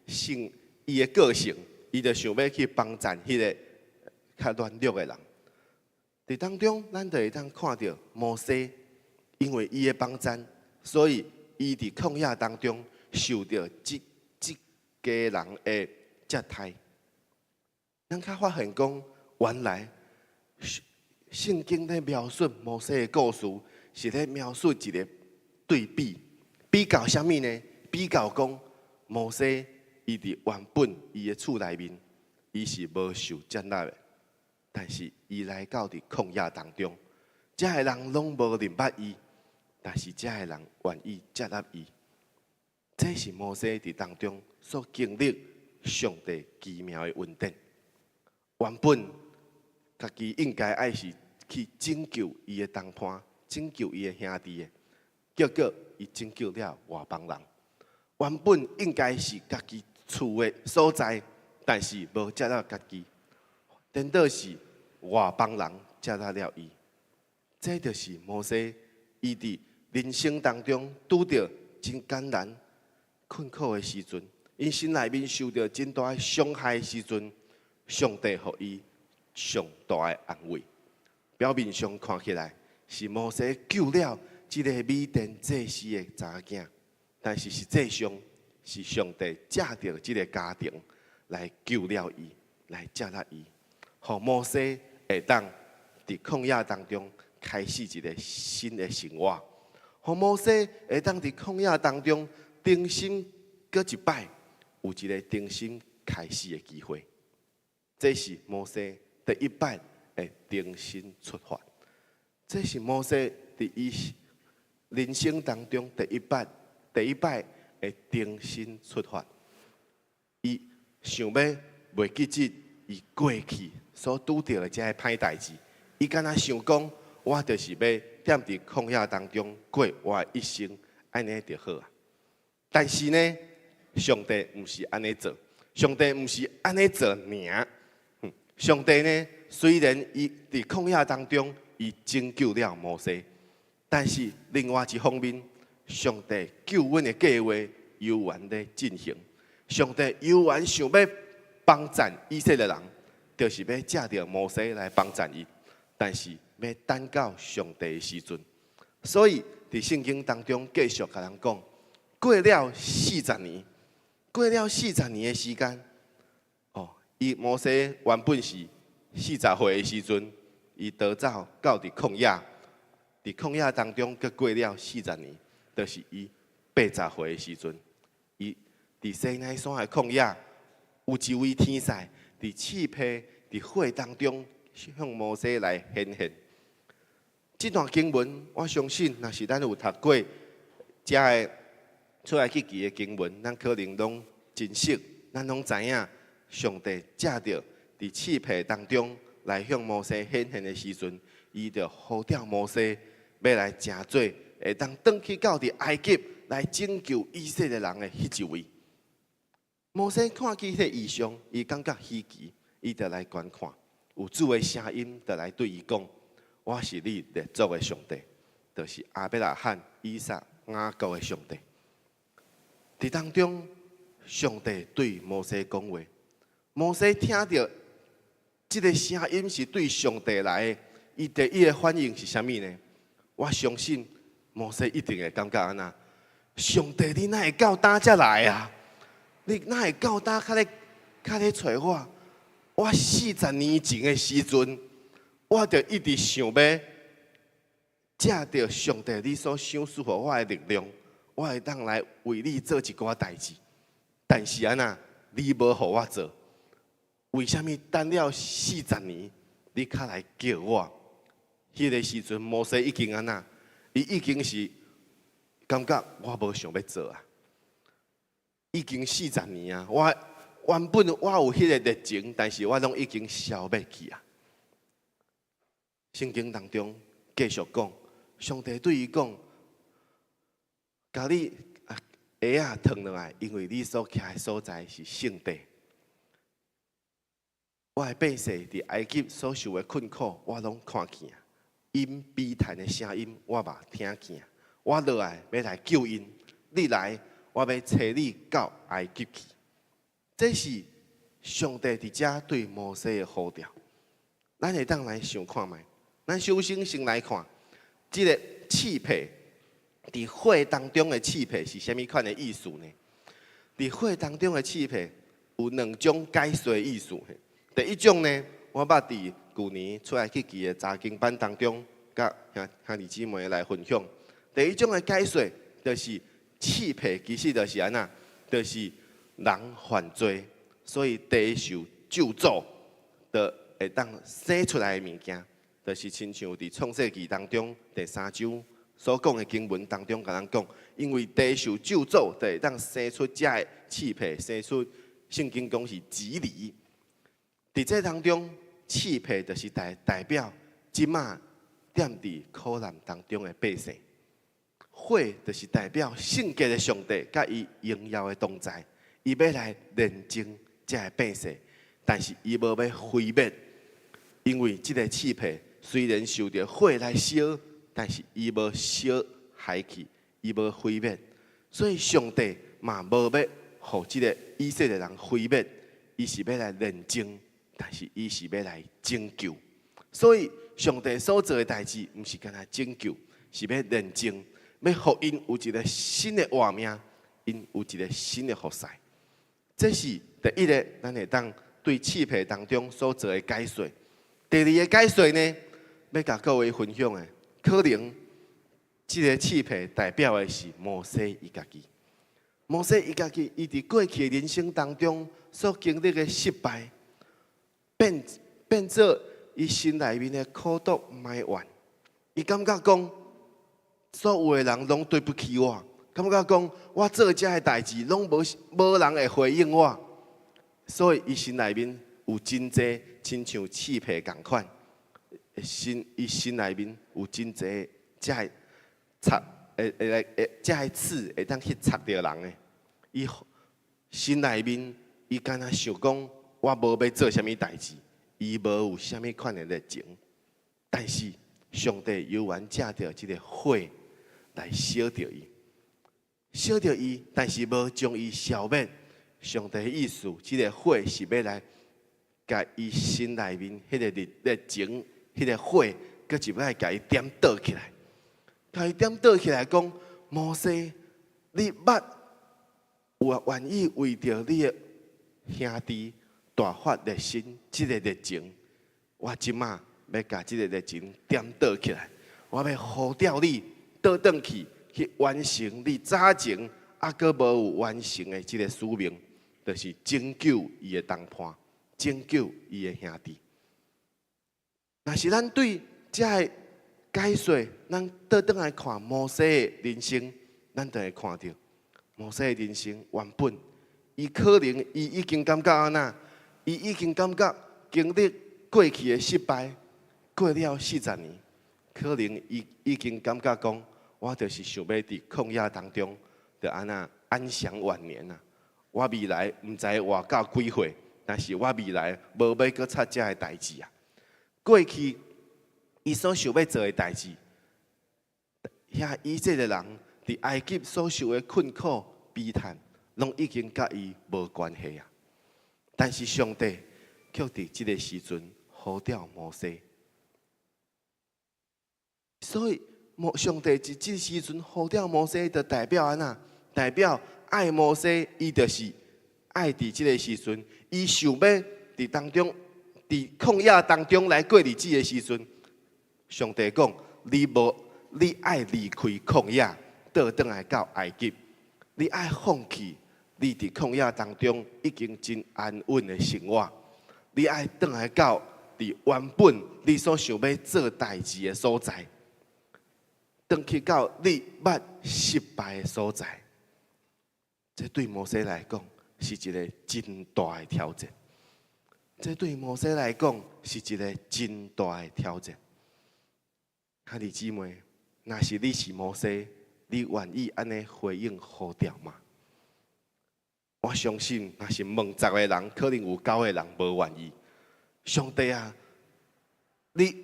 [SPEAKER 1] 性，伊的個性，伊就想欲去幫贊彼个較軟弱的人。佇當中，咱就會當看著摩西，因為伊的幫贊，所以伊佇曠野當中受著這家人的接待。咱較發現講，原來聖經咧描述摩西的故事，是咧描述一个對比，比較啥物呢？比較講摩西伊佇原本伊的厝內面，伊是無受接納的，但是伊來到佇曠野當中，遮个人攏無認捌伊，但是遮个人願意接納伊。這是摩西佇當中所經歷上帝奇妙的恩典。原本家己應該愛是去拯救伊的同伴，拯救伊的兄弟的，結果伊拯救了外邦人。原本應該是家己厝的所在，但是無接納家己，顛倒是外邦人接納了伊。這就是摩西伊佇人生當中拄著真艱難、困苦的時陣，伊心內面受著真大的傷害的時陣，上帝予伊上大的安慰。表面上看起來是摩西救了這个米甸祭司的查某囝，但是實際上是上帝藉著這个家庭來救了伊，來接納伊，予摩西會當佇曠野當中開始一个新的生活，予摩西會當佇曠野當中重新閣一擺有一个重新開始的機會。這是摩西第一擺的重新出發，這是摩西佇伊人生當中第一擺的重新出發。伊想欲袂記得伊過去所拄著的這个歹代誌，伊敢若想講，我就是欲踮佇曠野當中過我的一生，按呢就好啊。但是呢，上帝毋是按呢做，上帝毋是按呢做爾。上帝呢，雖然伊佇曠野當中，伊拯救了摩西，但是另外一方面，上帝救阮的計劃猶原咧進行。上帝猶原想欲幫贊以色列人，就是欲藉著摩西來幫贊伊，但是欲等到上帝的時陣。所以佇聖經當中繼續共人講，過了四十年，過了四十年的時間，哦，伊摩西原本是四十歲的時陣，伊逃走到佇曠野，佇曠野當中，閣過了四十年，就是伊80歲的時陣，伊佇西奈山的曠野，有一位天使佇刺皮佇火當中向摩西來顯現。這段經文，我相信，若是咱有讀過遮个出埃及記的經文，咱可能攏真熟，咱攏知影上帝藉著佇刺皮當中來向摩西顯現的時陣，伊就呼召摩西欲來成做會當轉去到佇埃及來拯救以色列人的彼一位。摩西看見彼个異象，伊感覺稀奇，伊就來觀看，有主的聲音就來對伊講：我是你列祖的上帝，就是亞伯拉罕、以撒、雅各的上帝。佇當中，上帝對摩西講話，摩西聽著這个聲音是對上帝來的，伊第一个反應是啥物呢？我相信摩西一定會感覺按怎？上帝，你哪會到今才來啊？你哪會到今較咧揣我？我四十年前的時陣，我就一直想欲藉著上帝你所賞賜予我的力量，我會當來為你做一寡代誌。但是按怎，你無予我做？為啥物等了四十年，你較來叫我？彼个時陣，摩西已經按怎？伊已經是感覺我無想欲做啊！已經四十年啊！我原本我有彼个熱情，但是我攏已經消滅去啊！聖經當中繼續講，上帝對伊講：共你鞋仔脫落來，因為你所徛的所在是聖地。我的百姓佇埃及所受的困苦，我攏看見啊！𪜶悲嘆的聲音，我嘛聽見。我落來欲來救𪜶，你來，我欲差你到埃及去。這是上帝佇遮對摩西的呼召。咱會當來想看覓？咱首先先來看這个刺皮，佇火當中的刺皮是啥物款的意思呢？佇火當中的刺皮有兩種解說的意思。第一種呢，我捌佇舊年出埃及記的查經班當中，佮兄兄弟姊妹來分享。第一種的解說就是刺皮其實就是按怎，就是人犯罪，所以地受咒詛，就會當生出來的物件，就是親像佇創世記當中第三章所講的經文當中，共咱講，因為地受咒詛，就會當生出這个刺皮，生出聖經講是蒺藜。佇這當中，刺皮就是代表這馬踮佇苦難當中的百姓。火就是代表聖潔的上帝，佮伊榮耀的同在，伊欲來煉淨這个百姓，但是伊無欲毀滅，因為這个刺皮雖然受著火來燒，但是伊無燒害去，伊無毀滅，所以上帝嘛無欲予這个以色列人毀滅，伊是欲來煉淨，但是伊是欲來拯救。所以上帝所做的代誌，毋是干焦拯救，是欲煉淨，欲予𪜶有一个新的活命，𪜶有一个新的服侍。這是第一个，咱會當對刺皮當中所做的解說。第二个解說呢，欲共各位分享的，可能這个刺皮代表的是摩西伊家己。摩西伊家己，伊佇過去的人生當中所經歷的失敗，變做伊心內面的苦毒埋怨。伊感覺講，所有的人攏對不起我，感覺講我做這个代誌攏無人會回應我。所以伊心內面有真濟親像刺皮仝款，伊心內面有真濟這个插會會來會這个刺會當去插著人的。伊心內面伊敢若想講，我無欲做啥物代誌，伊無有啥物款的熱情。但是上帝猶原藉著這个火來燒著伊，燒著伊，但是無將伊消滅。上帝的意思，這个火是欲來共伊心內面彼个熱情，彼个火，閣一擺共伊點倒起來，共伊點倒起來，講摩西，你捌有願意為著你的兄弟大發熱心，這个熱情，我這馬欲共這个熱情點倒起來，我欲呼召你倒轉去，去完成你早前猶閣無有完成的這个使命。就是拯救伊的同伴，拯救伊的兄弟。若是咱對這个解說，咱倒轉來看摩西的人生，咱就會看著摩西的人生原本，伊可能伊已經感覺按怎，伊已經感覺經歷過去的失敗，過了40年，可能伊已經感覺講，我就是想欲佇曠野當中，就按怎安享晚年啊。我未來毋知活到幾歲，但是我未來無欲閣插這个代誌啊。過去伊所想欲做的代誌，遐以色列人佇埃及所受的困苦悲嘆，攏已經佮伊無關係啊。但是上帝卻佇這个時陣呼召摩西，所以上帝佇這个時陣呼召摩西，就代表按怎？代表愛摩西，伊就是愛佇這个時陣，伊想欲佇當中，佇曠野當中來過日子的時陣，上帝講：你無，你愛離開曠野，倒轉來到埃及，你愛放棄你佇曠野當中已經真安穩的生活，你愛轉來到佇原本你所想欲做代誌的所在，轉去到你捌失敗的所在。這對摩西來講是一个真大的挑戰。這對摩西來講是一个真大的挑戰。兄弟姊妹，若是你是摩西，你願意按呢回應呼召嗎？我相信，若是問十個人，可能有九個人無願意。上帝啊，你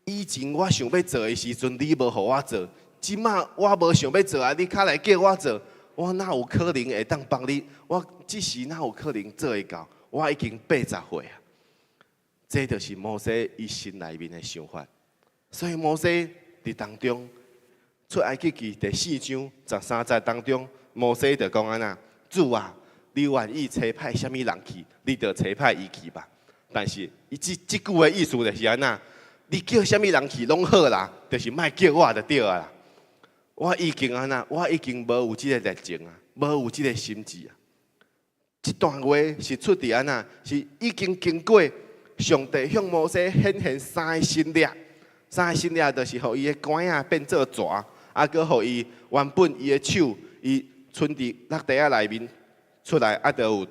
[SPEAKER 1] 以前我想欲做的時陣，你無予我做；這馬我無想欲做啊，你較來叫我做，我哪有可能會當幫你？我這時哪有可能做會到？我已經80歲啊！這就是摩西伊心內面的想法。所以摩西佇當中出埃及記第四章十三節當中，摩西就講按怎？主啊，你願意差派啥物人去，你就差派伊去吧。但是伊這這句的意思就是按怎？你叫啥物人去攏好啦，就是莫叫我就對啊。我已經按怎？我已經無有這個熱情啊，無有這個心志啊。這段話是出佇按怎？是已經經過上帝向摩西顯現三个神蹟，三个神蹟就是予伊的竿仔變做蛇，啊，閣予伊原本伊的手，伊伸佇落地仔內面出來，啊，就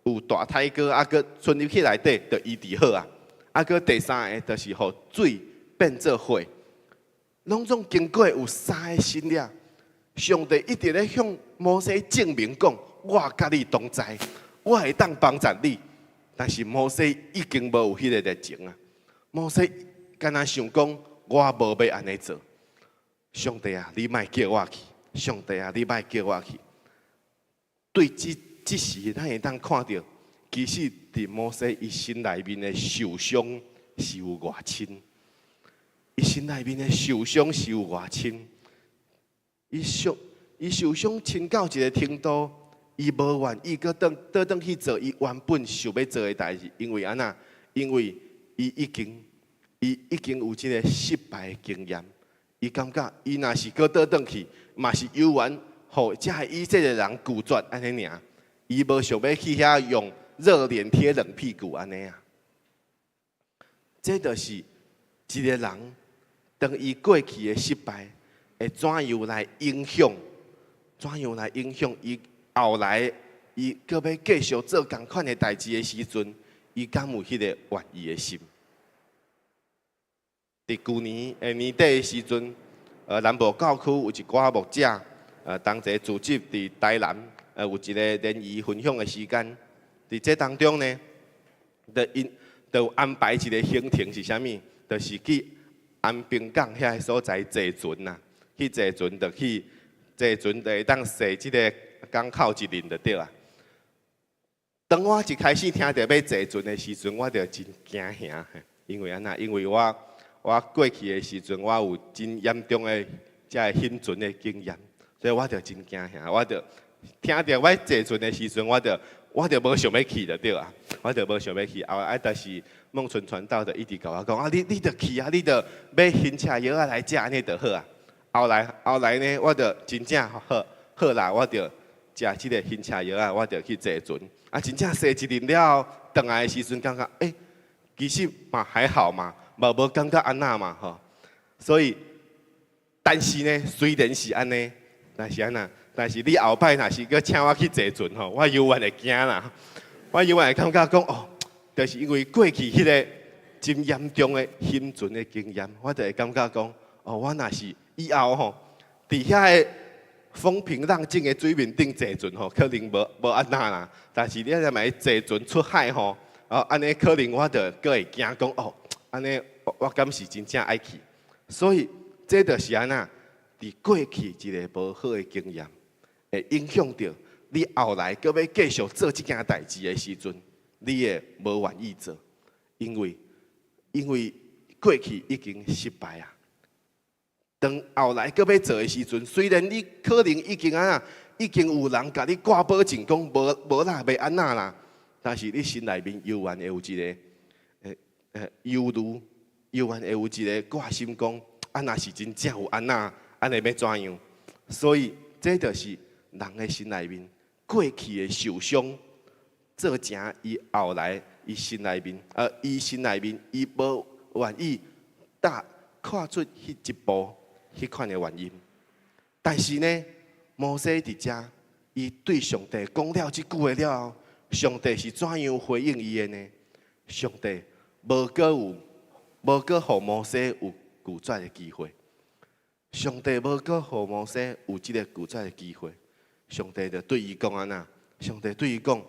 [SPEAKER 1] 有大苔膏，啊，閣伸入去內底，就醫治好啊。啊，閣第三个就是予水變做血，攏總經過有三个神蹟，上帝一直咧向摩西證明講，我佮你同在，我會當幫助你。但是摩西已經無有彼个熱情啊！摩西敢若想講，我無欲按呢做。上帝啊，你莫叫我去！上帝啊，你莫叫我去！對這這時，咱會當看著，其實佇摩西伊心內面的受傷是有偌深，伊心內面的受傷是有偌深，伊受傷深到一个程度，伊無願意閣倒轉去做伊原本想欲做的代誌，因為按怎？因為伊已經有這个失敗的經驗，伊感覺伊若是閣倒轉去，嘛是猶原予這个以色列人拒絕按呢爾，伊無想欲去遐用熱臉貼冷屁股按呢啊。這就是一个人當伊過去的失敗，會怎樣來影響？怎樣來影響伊後來伊伊閣欲繼續做仝款的代誌的時陣，伊敢有彼個願意的心？佇舊年的年底的時陣，南部教區有一寡牧者，同齊組織佇台南，有一個聯誼分享的時間。佇這當中呢，就𪜶就安排一個行程是啥物？就是去安平港遐个所在坐船啦，去坐船就去坐船就會當踅這个港口一輪就對啊。當我一開始聽著欲坐船的時陣，我就真驚嚇，因為按怎？因為我過去的時陣，我有真嚴重的這个晕船的經驗，所以我就真驚嚇。我就聽著欲坐船的時陣，我就無想欲去就對啊，我就無想欲去。後來，但是孟春傳道就一直共我講啊，你著去啊，你著買暈車藥仔來食，按呢就好啊。後來呢，我就真正好好啦，我就食這个暈車藥仔，我就去坐船。啊，真正踅一輪了後，轉來的時陣感覺，欸，其實嘛還好嘛，無感覺按怎嘛吼。所以，但是呢，雖然是按呢，但是按怎？但是你後擺若是閣請我去坐船吼，我猶原會驚啦。我猶原會感覺講哦，就是因為過去彼个真嚴重的暈船的經驗，我就會感覺講哦，我若是以後吼，佇遐个風平浪靜的水面頂坐船吼，可能無按怎啦。但是你若欲坐船出海吼，哦，按呢可能我就閣會驚講哦，按呢我敢是真正愛去？所以這就是按怎？佇過去一个無好的經驗，會影響著你後來閣欲繼續做這件代誌的時陣，你會無願意做，因為過去已經失敗啊。當後來閣欲做的時陣，雖然你可能已經按怎，已經有人共你掛保證講無啦，袂按怎啦，但是你心內面猶原會有一个猶豫，猶原會有一个掛心講，啊，若是真正有按怎，按呢欲怎樣？所以這就是人的心內面過去的受傷，造成伊後來伊心內面，伊心內面伊無願意踏跨出彼一步，彼款的原因。但是呢，摩西佇遮，伊對上帝講了這句話了後，上帝是怎樣回應伊的呢？上帝無閣予摩西有拒絕的機會。上帝無閣予摩西有這个拒絕的機會。上帝就對伊講按怎？上帝對伊講：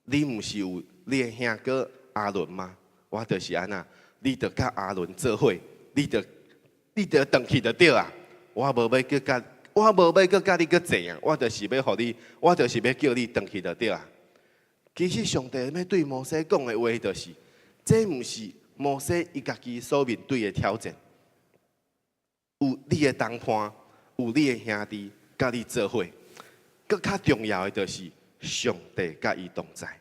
[SPEAKER 1] 你毋是有你的兄哥亞倫嗎？我就是按怎？你著佮亞倫做伙，你著轉去就對啊！我無欲閣佮你閣坐啊！我就是欲予你，我就是欲叫你轉去就對啊！其實上帝欲對摩西講的話，就是，這毋是摩西伊家己所面對的挑戰。有你的同伴，有你的兄弟，佮你做伙。閣較重要的就是上帝佮伊同在，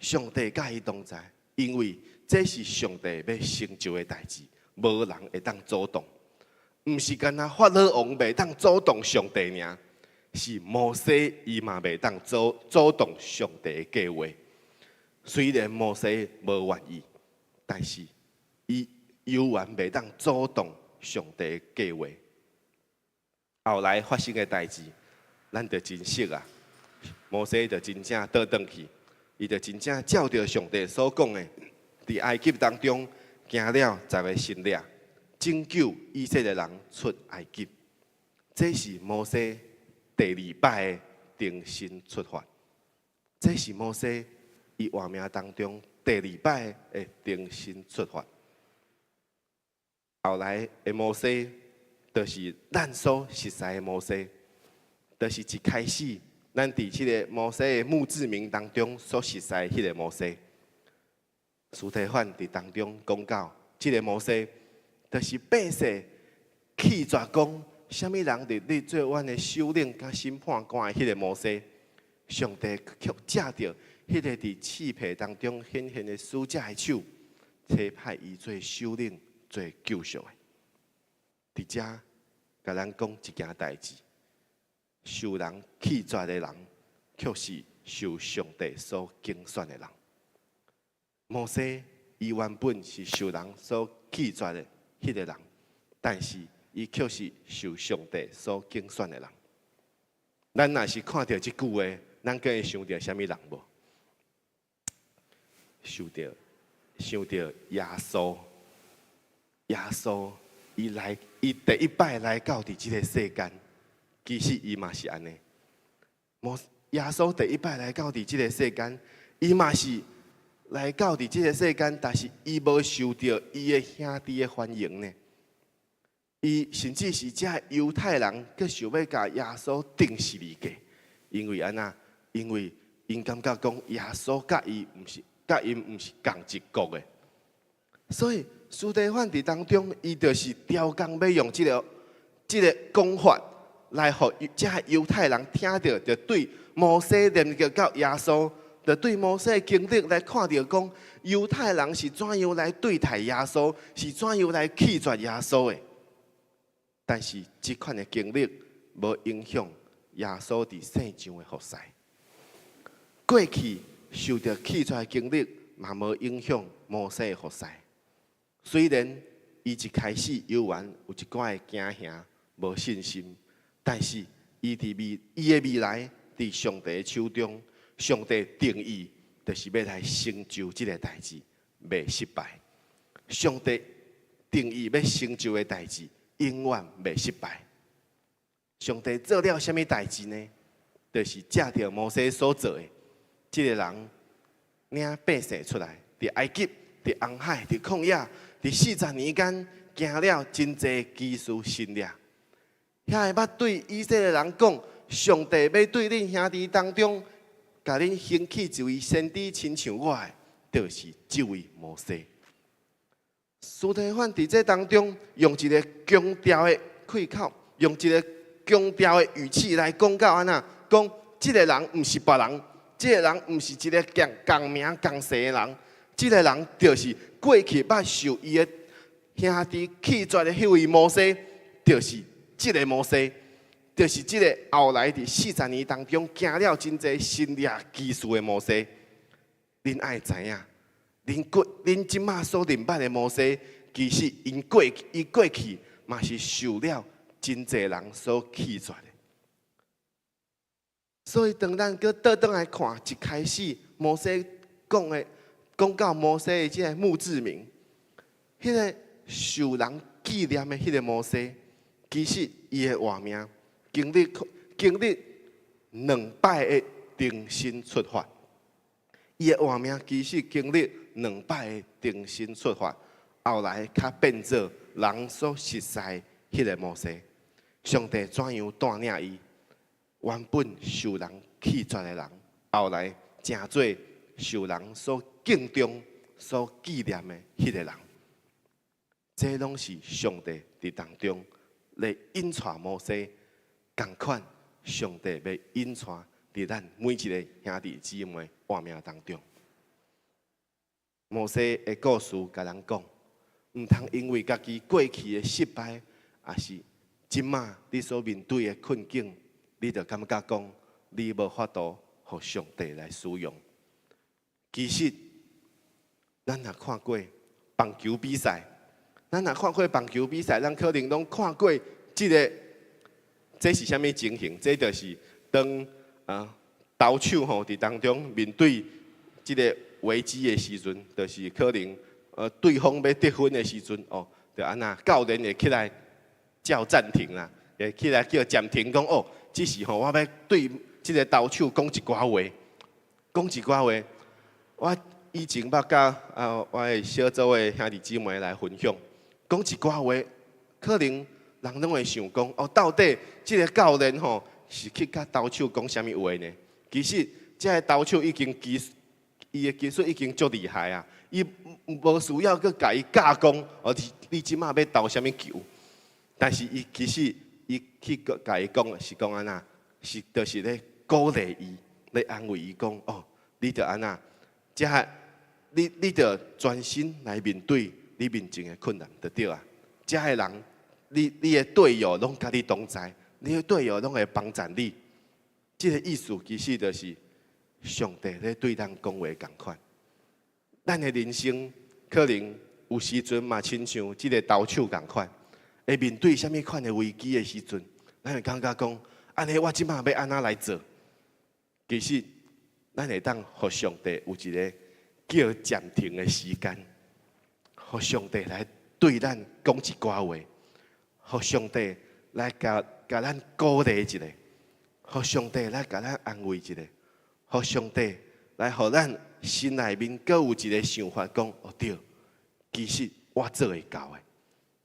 [SPEAKER 1] 上帝佮伊同在，因為這是上帝欲成就的代誌，無人會當阻擋。毋是干焦法老王袂當阻擋上帝爾，是摩西伊嘛袂當阻擋上帝的計劃。雖然摩西無願意，但是伊猶原袂當阻擋上帝的計劃。後來發生的代誌，咱就真熟啊。摩西就真正倒轉去，伊就真正照著上帝所講的，佇埃及當中行了十个神蹟，拯救以色列人出埃及。這是摩西第二擺的重新出發。這是摩西伊活命當中第二擺的重新出發。後來的摩西，就是咱所熟似的摩西，就是一開始咱佇這个摩西的墓誌銘當中所熟似的彼个摩西。司提反佇當中講到，這个摩西，就是百姓棄絕講，啥物人立你做阮的首領佮審判官的彼个摩西，上帝卻藉著彼个佇翅皮當中顯現的使者的手，差派伊做首領、做救贖的。佇遮共咱講一件代誌：受人棄絕的人，卻是受上帝所揀選的人。摩西伊原本是受人所棄絕的彼个人，但是伊卻是受上帝所揀選的人。咱若是看著這句話，咱閣會想著啥物人無？想著耶穌，耶穌伊來，伊第一擺來到佇這个世間，其實伊嘛是按呢。耶穌第一擺來到佇這个世間，伊嘛是來到佇這个世間，但是伊無受著伊的兄弟的歡迎呢。伊甚至是這猶太人，閣想欲共耶穌釘十字架，因為按怎？因為𪜶感覺講耶穌佮𪜶毋是仝一國的，所以司提反佇當中，伊就是刁工欲用這个講法來予這猶太人聽著，就對摩西連結到耶穌，就對摩西的經歷來看著講，猶太人是怎樣來對待耶穌，是怎樣來棄絕耶穌的。但是這款的經歷無影響耶穌佇世上的服侍。過去受著棄絕的經歷，嘛無影響摩西的服侍。雖然伊一開始猶原有一寡的驚嚇、無信心，但是伊的未來佇上帝的手中，上帝定意就是欲來成就這个代誌，袂失敗。上帝定意欲成就的代誌，永遠袂失敗。上帝做了啥物代誌呢？就是藉著摩西所做的，這个人領百姓出來，佇埃及、佇紅海、佇曠野，佇40年間行了真濟奇事神蹟。遐會捌對以色列人講，上帝欲對恁兄弟當中，共恁興起一位先知，親像我的，就是這位摩西。司提反佇這當中，用一个強調的開口，用一个強調的語氣來講到按怎？講這个人毋是別人，這个人毋是一个仝仝名仝姓的人，這个人就是過去捌受伊的兄弟棄絕的彼位摩西，就是這个摩西，就是這个後來佇四十年當中行了真濟神蹟奇事的摩西。恁愛知影，恁這馬所認捌的摩西，其實伊過去嘛是受了真濟人所棄絕的。所以當咱閣倒轉來看，一開始摩西講的，講到摩西的這个墓誌銘，彼个受人紀念的彼个摩西，其實伊的活命經歷兩擺的重新出發。伊的活命其實經歷兩擺的重新出發，後來較變做人所熟似彼个摩西。上帝怎樣帶領伊？原本受人棄絕的人，後來成做受人所敬重、所紀念的彼个人。這攏是上帝佇當中來引帶摩西，仝款上帝欲引帶佇咱每一个兄弟姊妹活命當中。摩西的故事共咱講，毋通因為家己過去的失敗，抑是這馬你所面對的困境，你就感覺講你無法度予上帝來使用。其實，咱若看過棒球比賽，咱若看過棒球比賽，咱可能攏看過這个，這是啥物情形？這就是當投手吼佇當中面對這个危機的時陣，就是可能對方欲得分的時陣哦，就按怎教練會起來叫暫停啦，會起來叫暫停，講哦，這時吼我欲對這个投手講一寡話，講一寡話。我以前捌佮我的小組的兄弟姊妹來分享，講一寡話，可能人攏會想講哦，到底這个教練吼是去佮投手講啥物話呢？其實這个投手已經技伊的技術已經足厲害啊！伊無需要閣共伊教講，哦，你這馬欲投啥物球？但是伊其實伊去共伊講是講按怎？是就是咧鼓勵伊，咧安慰伊講哦，你著按怎？這你著專心來面對你面前的困難就對啊。這个人，你的隊友攏佮你同在，你的隊友攏會幫贊你。這个意思其實就是上帝咧對咱講話仝款。咱的人生可能有時陣嘛，親像這个投手仝款，會面對啥物款的危機的時陣，咱會感覺講，按呢我這馬欲按怎來做？其實咱會當予上帝有一个叫暫停的時間，予上帝來對咱講一寡話，予上帝來共共咱鼓勵一下，予上帝來共咱安慰一下，予上帝來予咱心內面閣有一个想法，講哦對，其實我做會到的，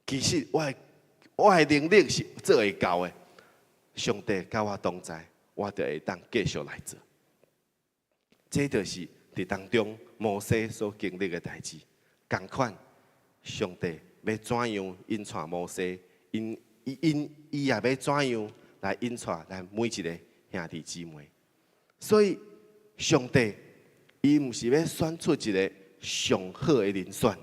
[SPEAKER 1] 其實我的能力是做會到的。上帝佮我同在，我就會當繼續來做。這就是佇當中摩西所經歷的代誌。仝款，上帝欲怎樣引帶摩西，𪜶伊也欲怎樣來引帶咱每一个兄弟姊妹。所以，上帝伊毋是欲選出一个上好的人選。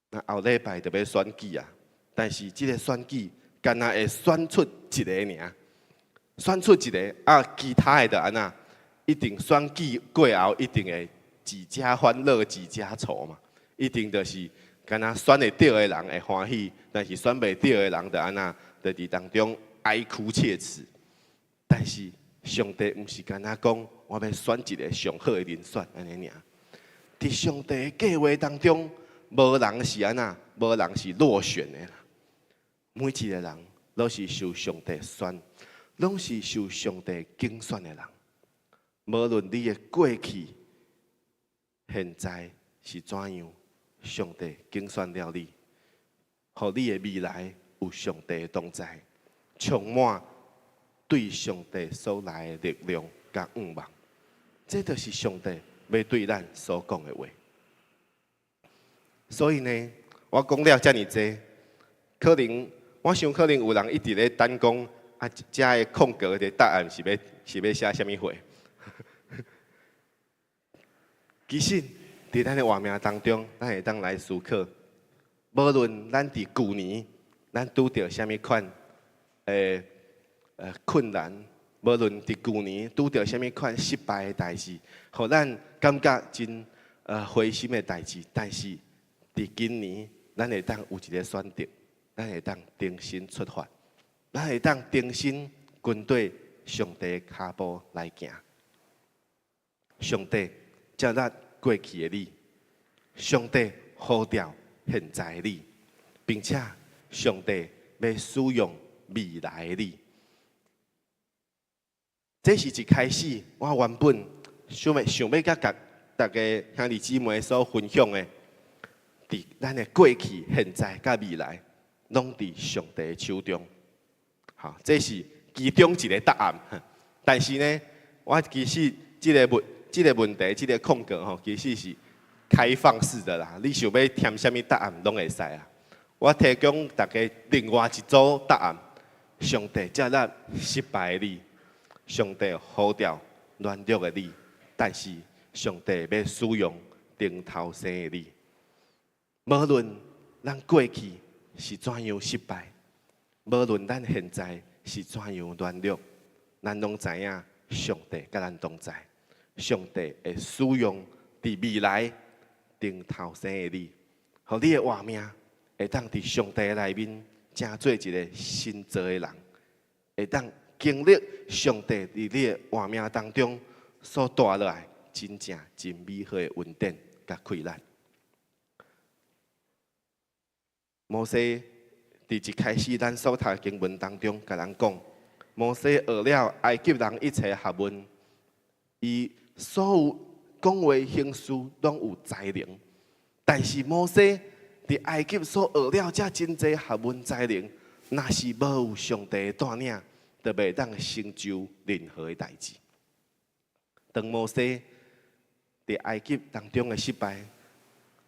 [SPEAKER 1] 那後禮拜就欲選舉啊，但是這个選舉干焦會選出一个爾，選出一个啊，其他的就按怎？一定選舉過後，一定會幾家歡樂幾家愁嘛。一定就是干焦選會著的人會歡喜，但是選袂著的人就按怎？就佇當中哀哭切齒。但是上帝毋是干焦講，我欲選一个上好的人選按呢爾。佇上帝的計劃當中，無人是按怎？無人是落選的啦。每一个人攏是受上帝選，攏是受上帝揀選的人。無論你的過去、現在是怎樣，上帝揀選了你，予你的未來有上帝的同在，充滿對上帝所來的力量佮向望。這就是上帝欲對咱所講的話。所以呢，我講了遮爾濟，可能我想可能有人一直咧等講啊，遮个空格的答案是欲寫啥物貨？其實，佇咱的活命當中，咱會當來思考，無論咱佇舊年，咱拄著啥物款的困難，無論佇舊年拄著啥物款失敗的代誌，予咱感覺真灰心的代誌，但是佇今年，咱會當有一个選擇，咱會當重新出發，咱會當重新跟綴上帝的跤步來行。上帝接納過去的你，上帝呼召現在的你，並且上帝欲使用未來的你。這是一開始，我原本想欲共逐家兄弟姊妹所分享的，佇咱的過去、現在佮未來，攏佇上帝的手中。好，這是其中一个答案。但是呢，我其實這个問題，這个空格吼，其實是開放式的啦。你想欲填啥物答案，攏會使啊。我提供大家另外一組答案：上帝接納失敗的你，上帝呼召軟弱的你，但是上帝欲使用頂頭生的你。無論咱過去是怎樣失敗，無論咱現在是怎樣軟弱，咱攏知影上帝佮咱同在。上帝會使用佇未來頂頭生的你，予你的活命會當佇上帝內面成做一个新造的人，會當經歷上帝佇你的活命當中所帶落來真正真美好的恩典佮氣力。摩西佇一開始咱所讀的經文當中，共咱講，摩西學了埃及人一切學問，伊所有講話行事攏有才能，但是摩西佇埃及所學了遮真濟學問才能，若是無有上帝的帶領，就袂當成就任何的代誌。當摩西佇埃及當中的失敗，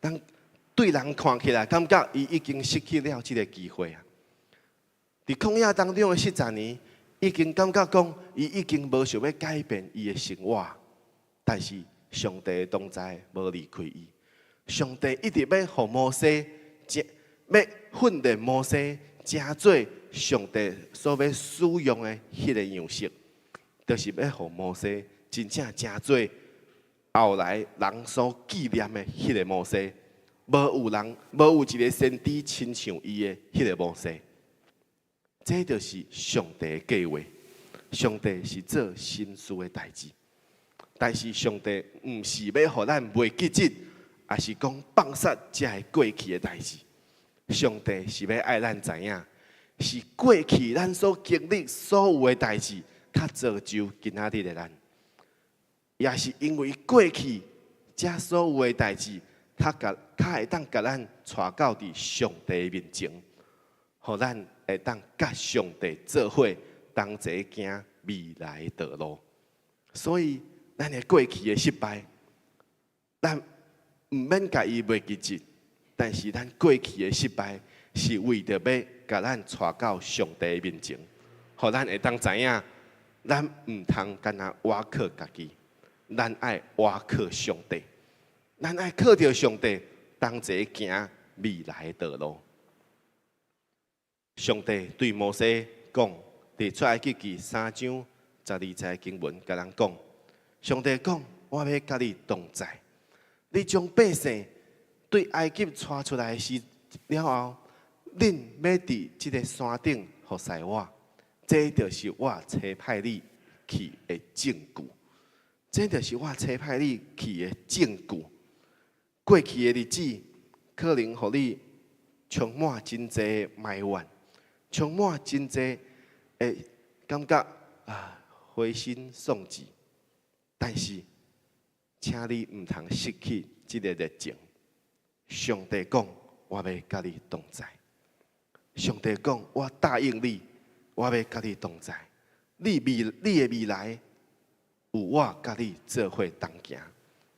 [SPEAKER 1] 當對人看起來感覺伊已經失去了這个機會啊！佇曠野當中的四十年，已經感覺講伊已經無想欲改變伊的生活，但是上帝的同在無離開伊，上帝一直欲予摩西，欲訓練摩西，成做上帝所欲使用的彼个樣式，就是欲予摩西真正成做後來人所紀念的彼个摩西。無有人，無有一个先知親像伊的彼个摩西，這就是上帝的計劃。上帝是做心事的代誌，但是上帝毋是欲予咱袂記得，抑是講放殺這个過去的代誌。上帝是欲愛咱知影，是過去咱所經歷所有的代誌，較造就今仔日的咱。也是因為過去這所有的代誌，較共較會當共咱帶到佇上帝面前，予咱會當佮上帝做伙同齊行未來的道路。所以，咱的過去的失敗，咱毋免共伊袂記得，但是咱過去的失敗是為著欲共咱帶到上帝面前，予咱會當知影，咱毋通干焦倚靠家己，咱愛倚靠上帝，咱愛靠著上帝，同齊行未來的道路。上帝對摩西講，佇出埃及記三章十二節經文，共咱講，上帝講：我欲佮你同在。你將百姓對埃及帶出來時了後，恁欲佇這个山頂服侍我，這就是我差派你去的證據。這就是我差派你去的證據。過去的日子可能予你充滿真濟埋怨，充滿真濟的感覺啊，灰心喪志。但是，請你毋通失去這个熱情。上帝講：我欲佮你同在。上帝講：我答應你，我欲佮你同在。你的未來有我佮你做伙同行，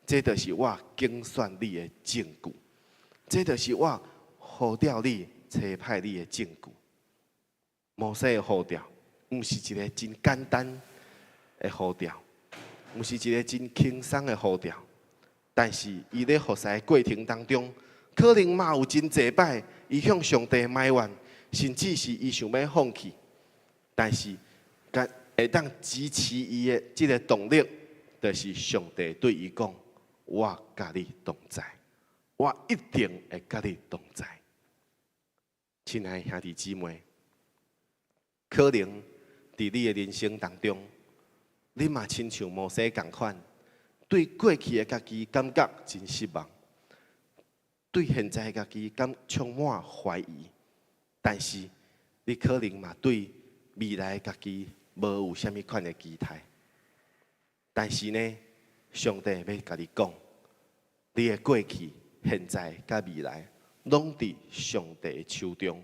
[SPEAKER 1] 這就是我揀選你的證據，這就是我呼召你、差派你的證據。摩西的呼召，毋是一个真簡單的呼召，毋是一个真輕鬆的呼召。但是伊咧服侍的過程當中，可能嘛有真濟擺，伊向上帝埋怨，甚至是伊想欲放棄。但是，佮會當支持伊的這个動力，就是上帝對伊講：我佮你同在，我一定會佮你同在。親愛的兄弟姊妹，可能佇你的人生當中，你嘛親像摩西仝款，對過去的家己感覺真失望，對現在的家己感充滿懷疑，但是你可能嘛對未來的家己無有啥物款的期待。但是呢，上帝欲共你講，你的過去、現在佮未來，攏佇上帝的手中。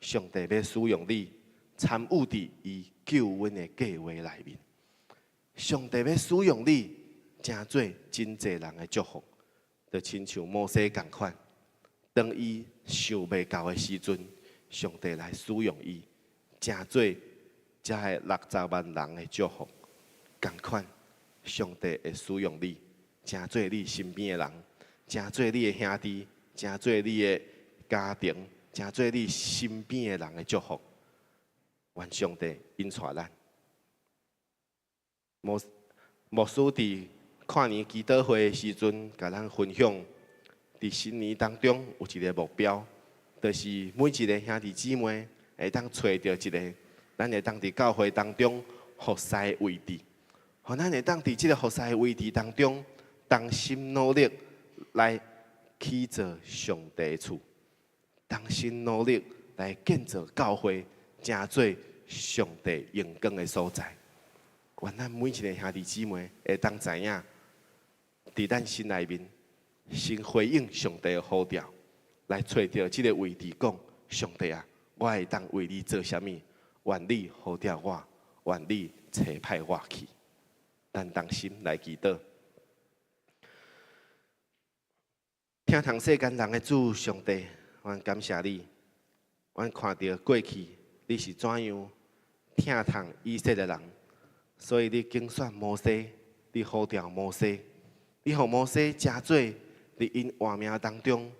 [SPEAKER 1] 上帝欲使用你，參與佇伊救恩的計劃內面。上帝欲使用你，成做真濟人的祝福，就親像摩西仝款，當伊想袂到的時陣，上帝來使用伊，成做遮个六十萬人的祝福。仝款，上帝會使用你，成做你身邊的人，成做你的兄弟，成做你的家庭，成做你身邊的人的祝福。願上帝引帶咱。牧師佇跨年祈禱會的時陣，共咱分享，佇新年當中有一个目標，就是每一个兄弟姊妹會當揣著一个，咱會當佇教會當中服侍的位置，予咱會當佇這个服侍的位置當中，同心努力來起造上帝的厝，同心努力來建造教會，成做上帝榮光的所在。願咱每一个兄弟姊妹會當知影，佇咱心內面先回應上帝的呼召，來揣著這个位置，講上帝啊，我會當為你做啥物？願你呼召我，願你差派我去。咱同心來祈禱。疼痛世間人的主上帝，阮感謝你。阮看著過去你是怎樣疼痛以色列人，所以你揀選摩西，你呼召摩西，你予摩西成做佇𪜶活命當中，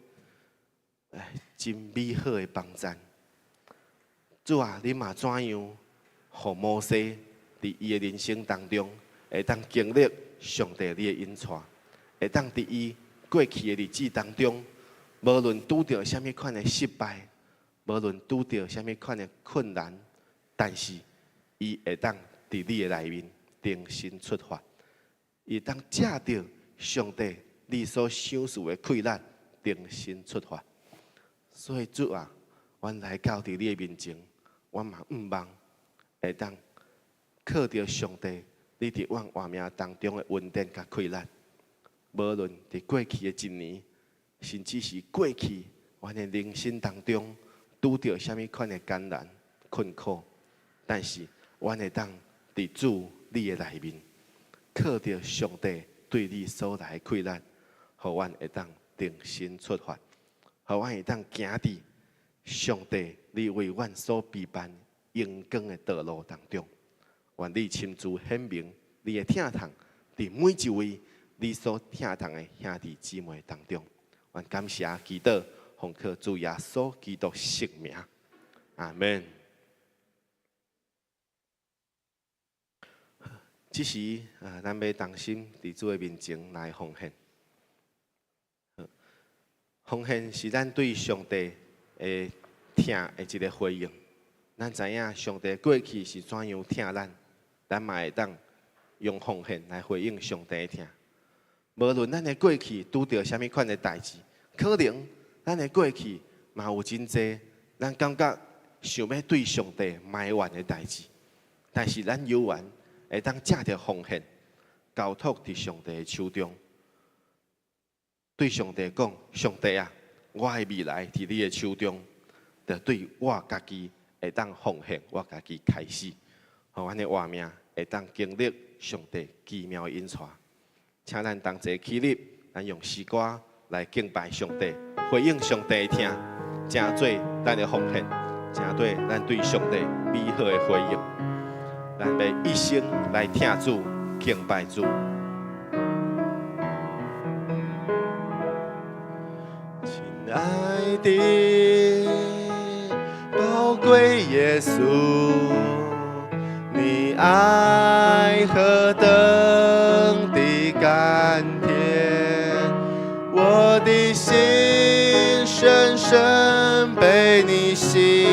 [SPEAKER 1] 哎，真美好的幫贊。主啊，你嘛怎樣予摩西佇伊的人生當中，會當經歷上帝你的引帶，會當佇伊過去的日子當中，無論拄著啥物款的失敗，無論拄著啥物款的困難，但是伊會當佇你的內面重新出發，會當藉著上帝你所賞賜的氣力重新出發。所以主啊，阮來到佇你的面前，阮嘛向望會當靠著上帝，你佇阮活命當中的恩典佮氣力，無論佇過去的一年，甚至是過去阮的人生當中拄著啥物款的艱難困苦，但是阮會當佇主你的內面，靠著上帝對你所來的氣力，予阮會當重新出發，予阮會當行佇上帝你為阮所備辦榮光的道路當中。願你親自顯明你的疼痛，佇每一位你所疼痛的兄弟姊妹當中。阮感謝祈禱，奉靠主耶穌基督聖名，阿門。這時啊，咱欲同心佇主的面前來奉獻。奉獻是咱對上帝的疼的一个回應。咱知影上帝過去是怎樣疼咱，咱嘛會當用奉獻來回應上帝的疼。無論咱的過去拄著啥物款的代誌，可能咱的過去嘛有真濟，咱感覺想欲對上帝埋怨的代誌，但是咱猶原會當藉著奉獻，交託佇上帝的手中，對上帝講：上帝啊，我的未來佇你的手中，就對我家己會當奉獻，我家己開始，予阮的活命會當經歷上帝奇妙的引帶。請咱同齊起立，咱用詩歌來敬拜上帝，回應上帝的疼，成做咱的奉獻，成做咱對上帝美好的回應。咱欲一生來疼主、敬拜主。親愛的寶貴耶穌，你愛何等的甘甜，我的心深深被你吸引，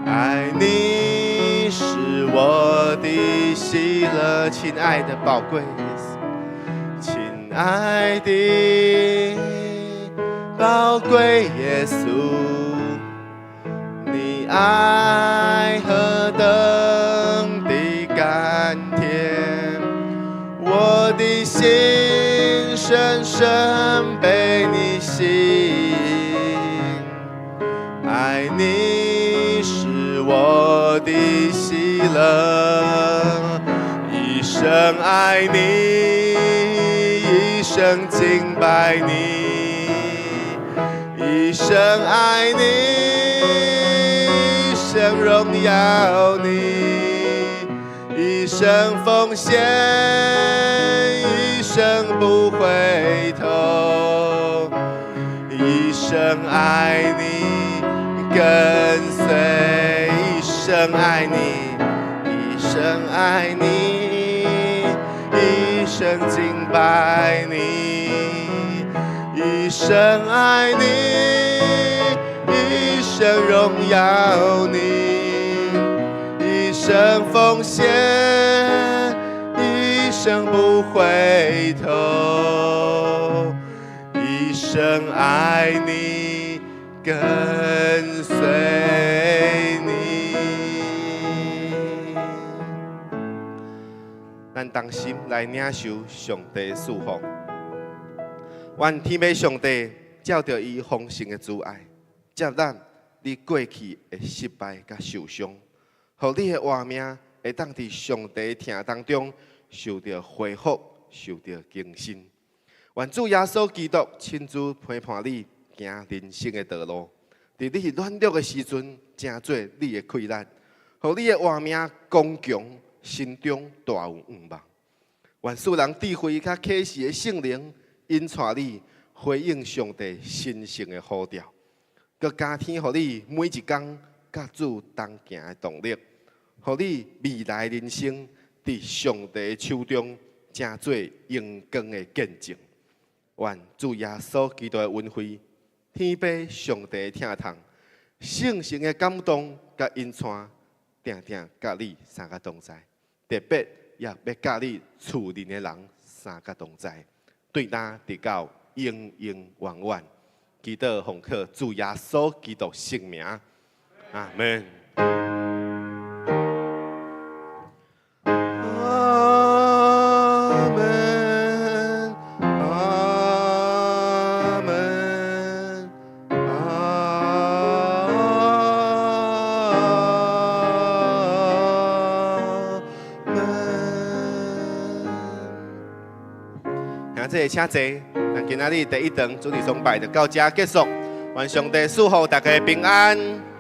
[SPEAKER 1] 愛你是我的喜樂。親愛的寶貴耶穌，親愛的寶貴耶穌，你愛何等的甘甜，我的心深深被你吸引，愛你是我的喜樂，一生愛你，一生敬拜你，一生愛你，一生榮耀你，一生奉獻，一生不回頭，一生愛你，跟隨，一生愛你，一生愛你，一生敬拜你，一生愛你，一生榮耀你，一生奉獻，一生不回頭，一生愛你，跟隨你。咱同心來領受上帝的祝福。願天父上帝照著伊豐盛的慈愛，接納你過去的失敗佮受傷，予你的活命會當佇上帝疼當中受著恢復、受著更新。願主耶穌基督親自陪伴你行人生的道路，佇你軟弱的時陣，成做你的氣力，予你的活命剛強，心中大有向望。願賜人智慧佮啟示的聖靈引帶你回應上帝神聖的呼召，閣加添予你每一工佮主同行的動力，予你未來人生佇上帝手中成做榮光的見證。願主耶穌基督的恩惠、天父上帝的疼痛、聖神的感動佮引帶，定定佮你三个同在，特別也欲佮你厝內的人三個同在，對今直到永永遠遠。祈禱奉靠主耶穌基督聖名，阿門。阿門，阿門，阿門。兄弟，請坐。咱今仔日第一堂主日崇拜就到這結束，願上帝賜福大家平安。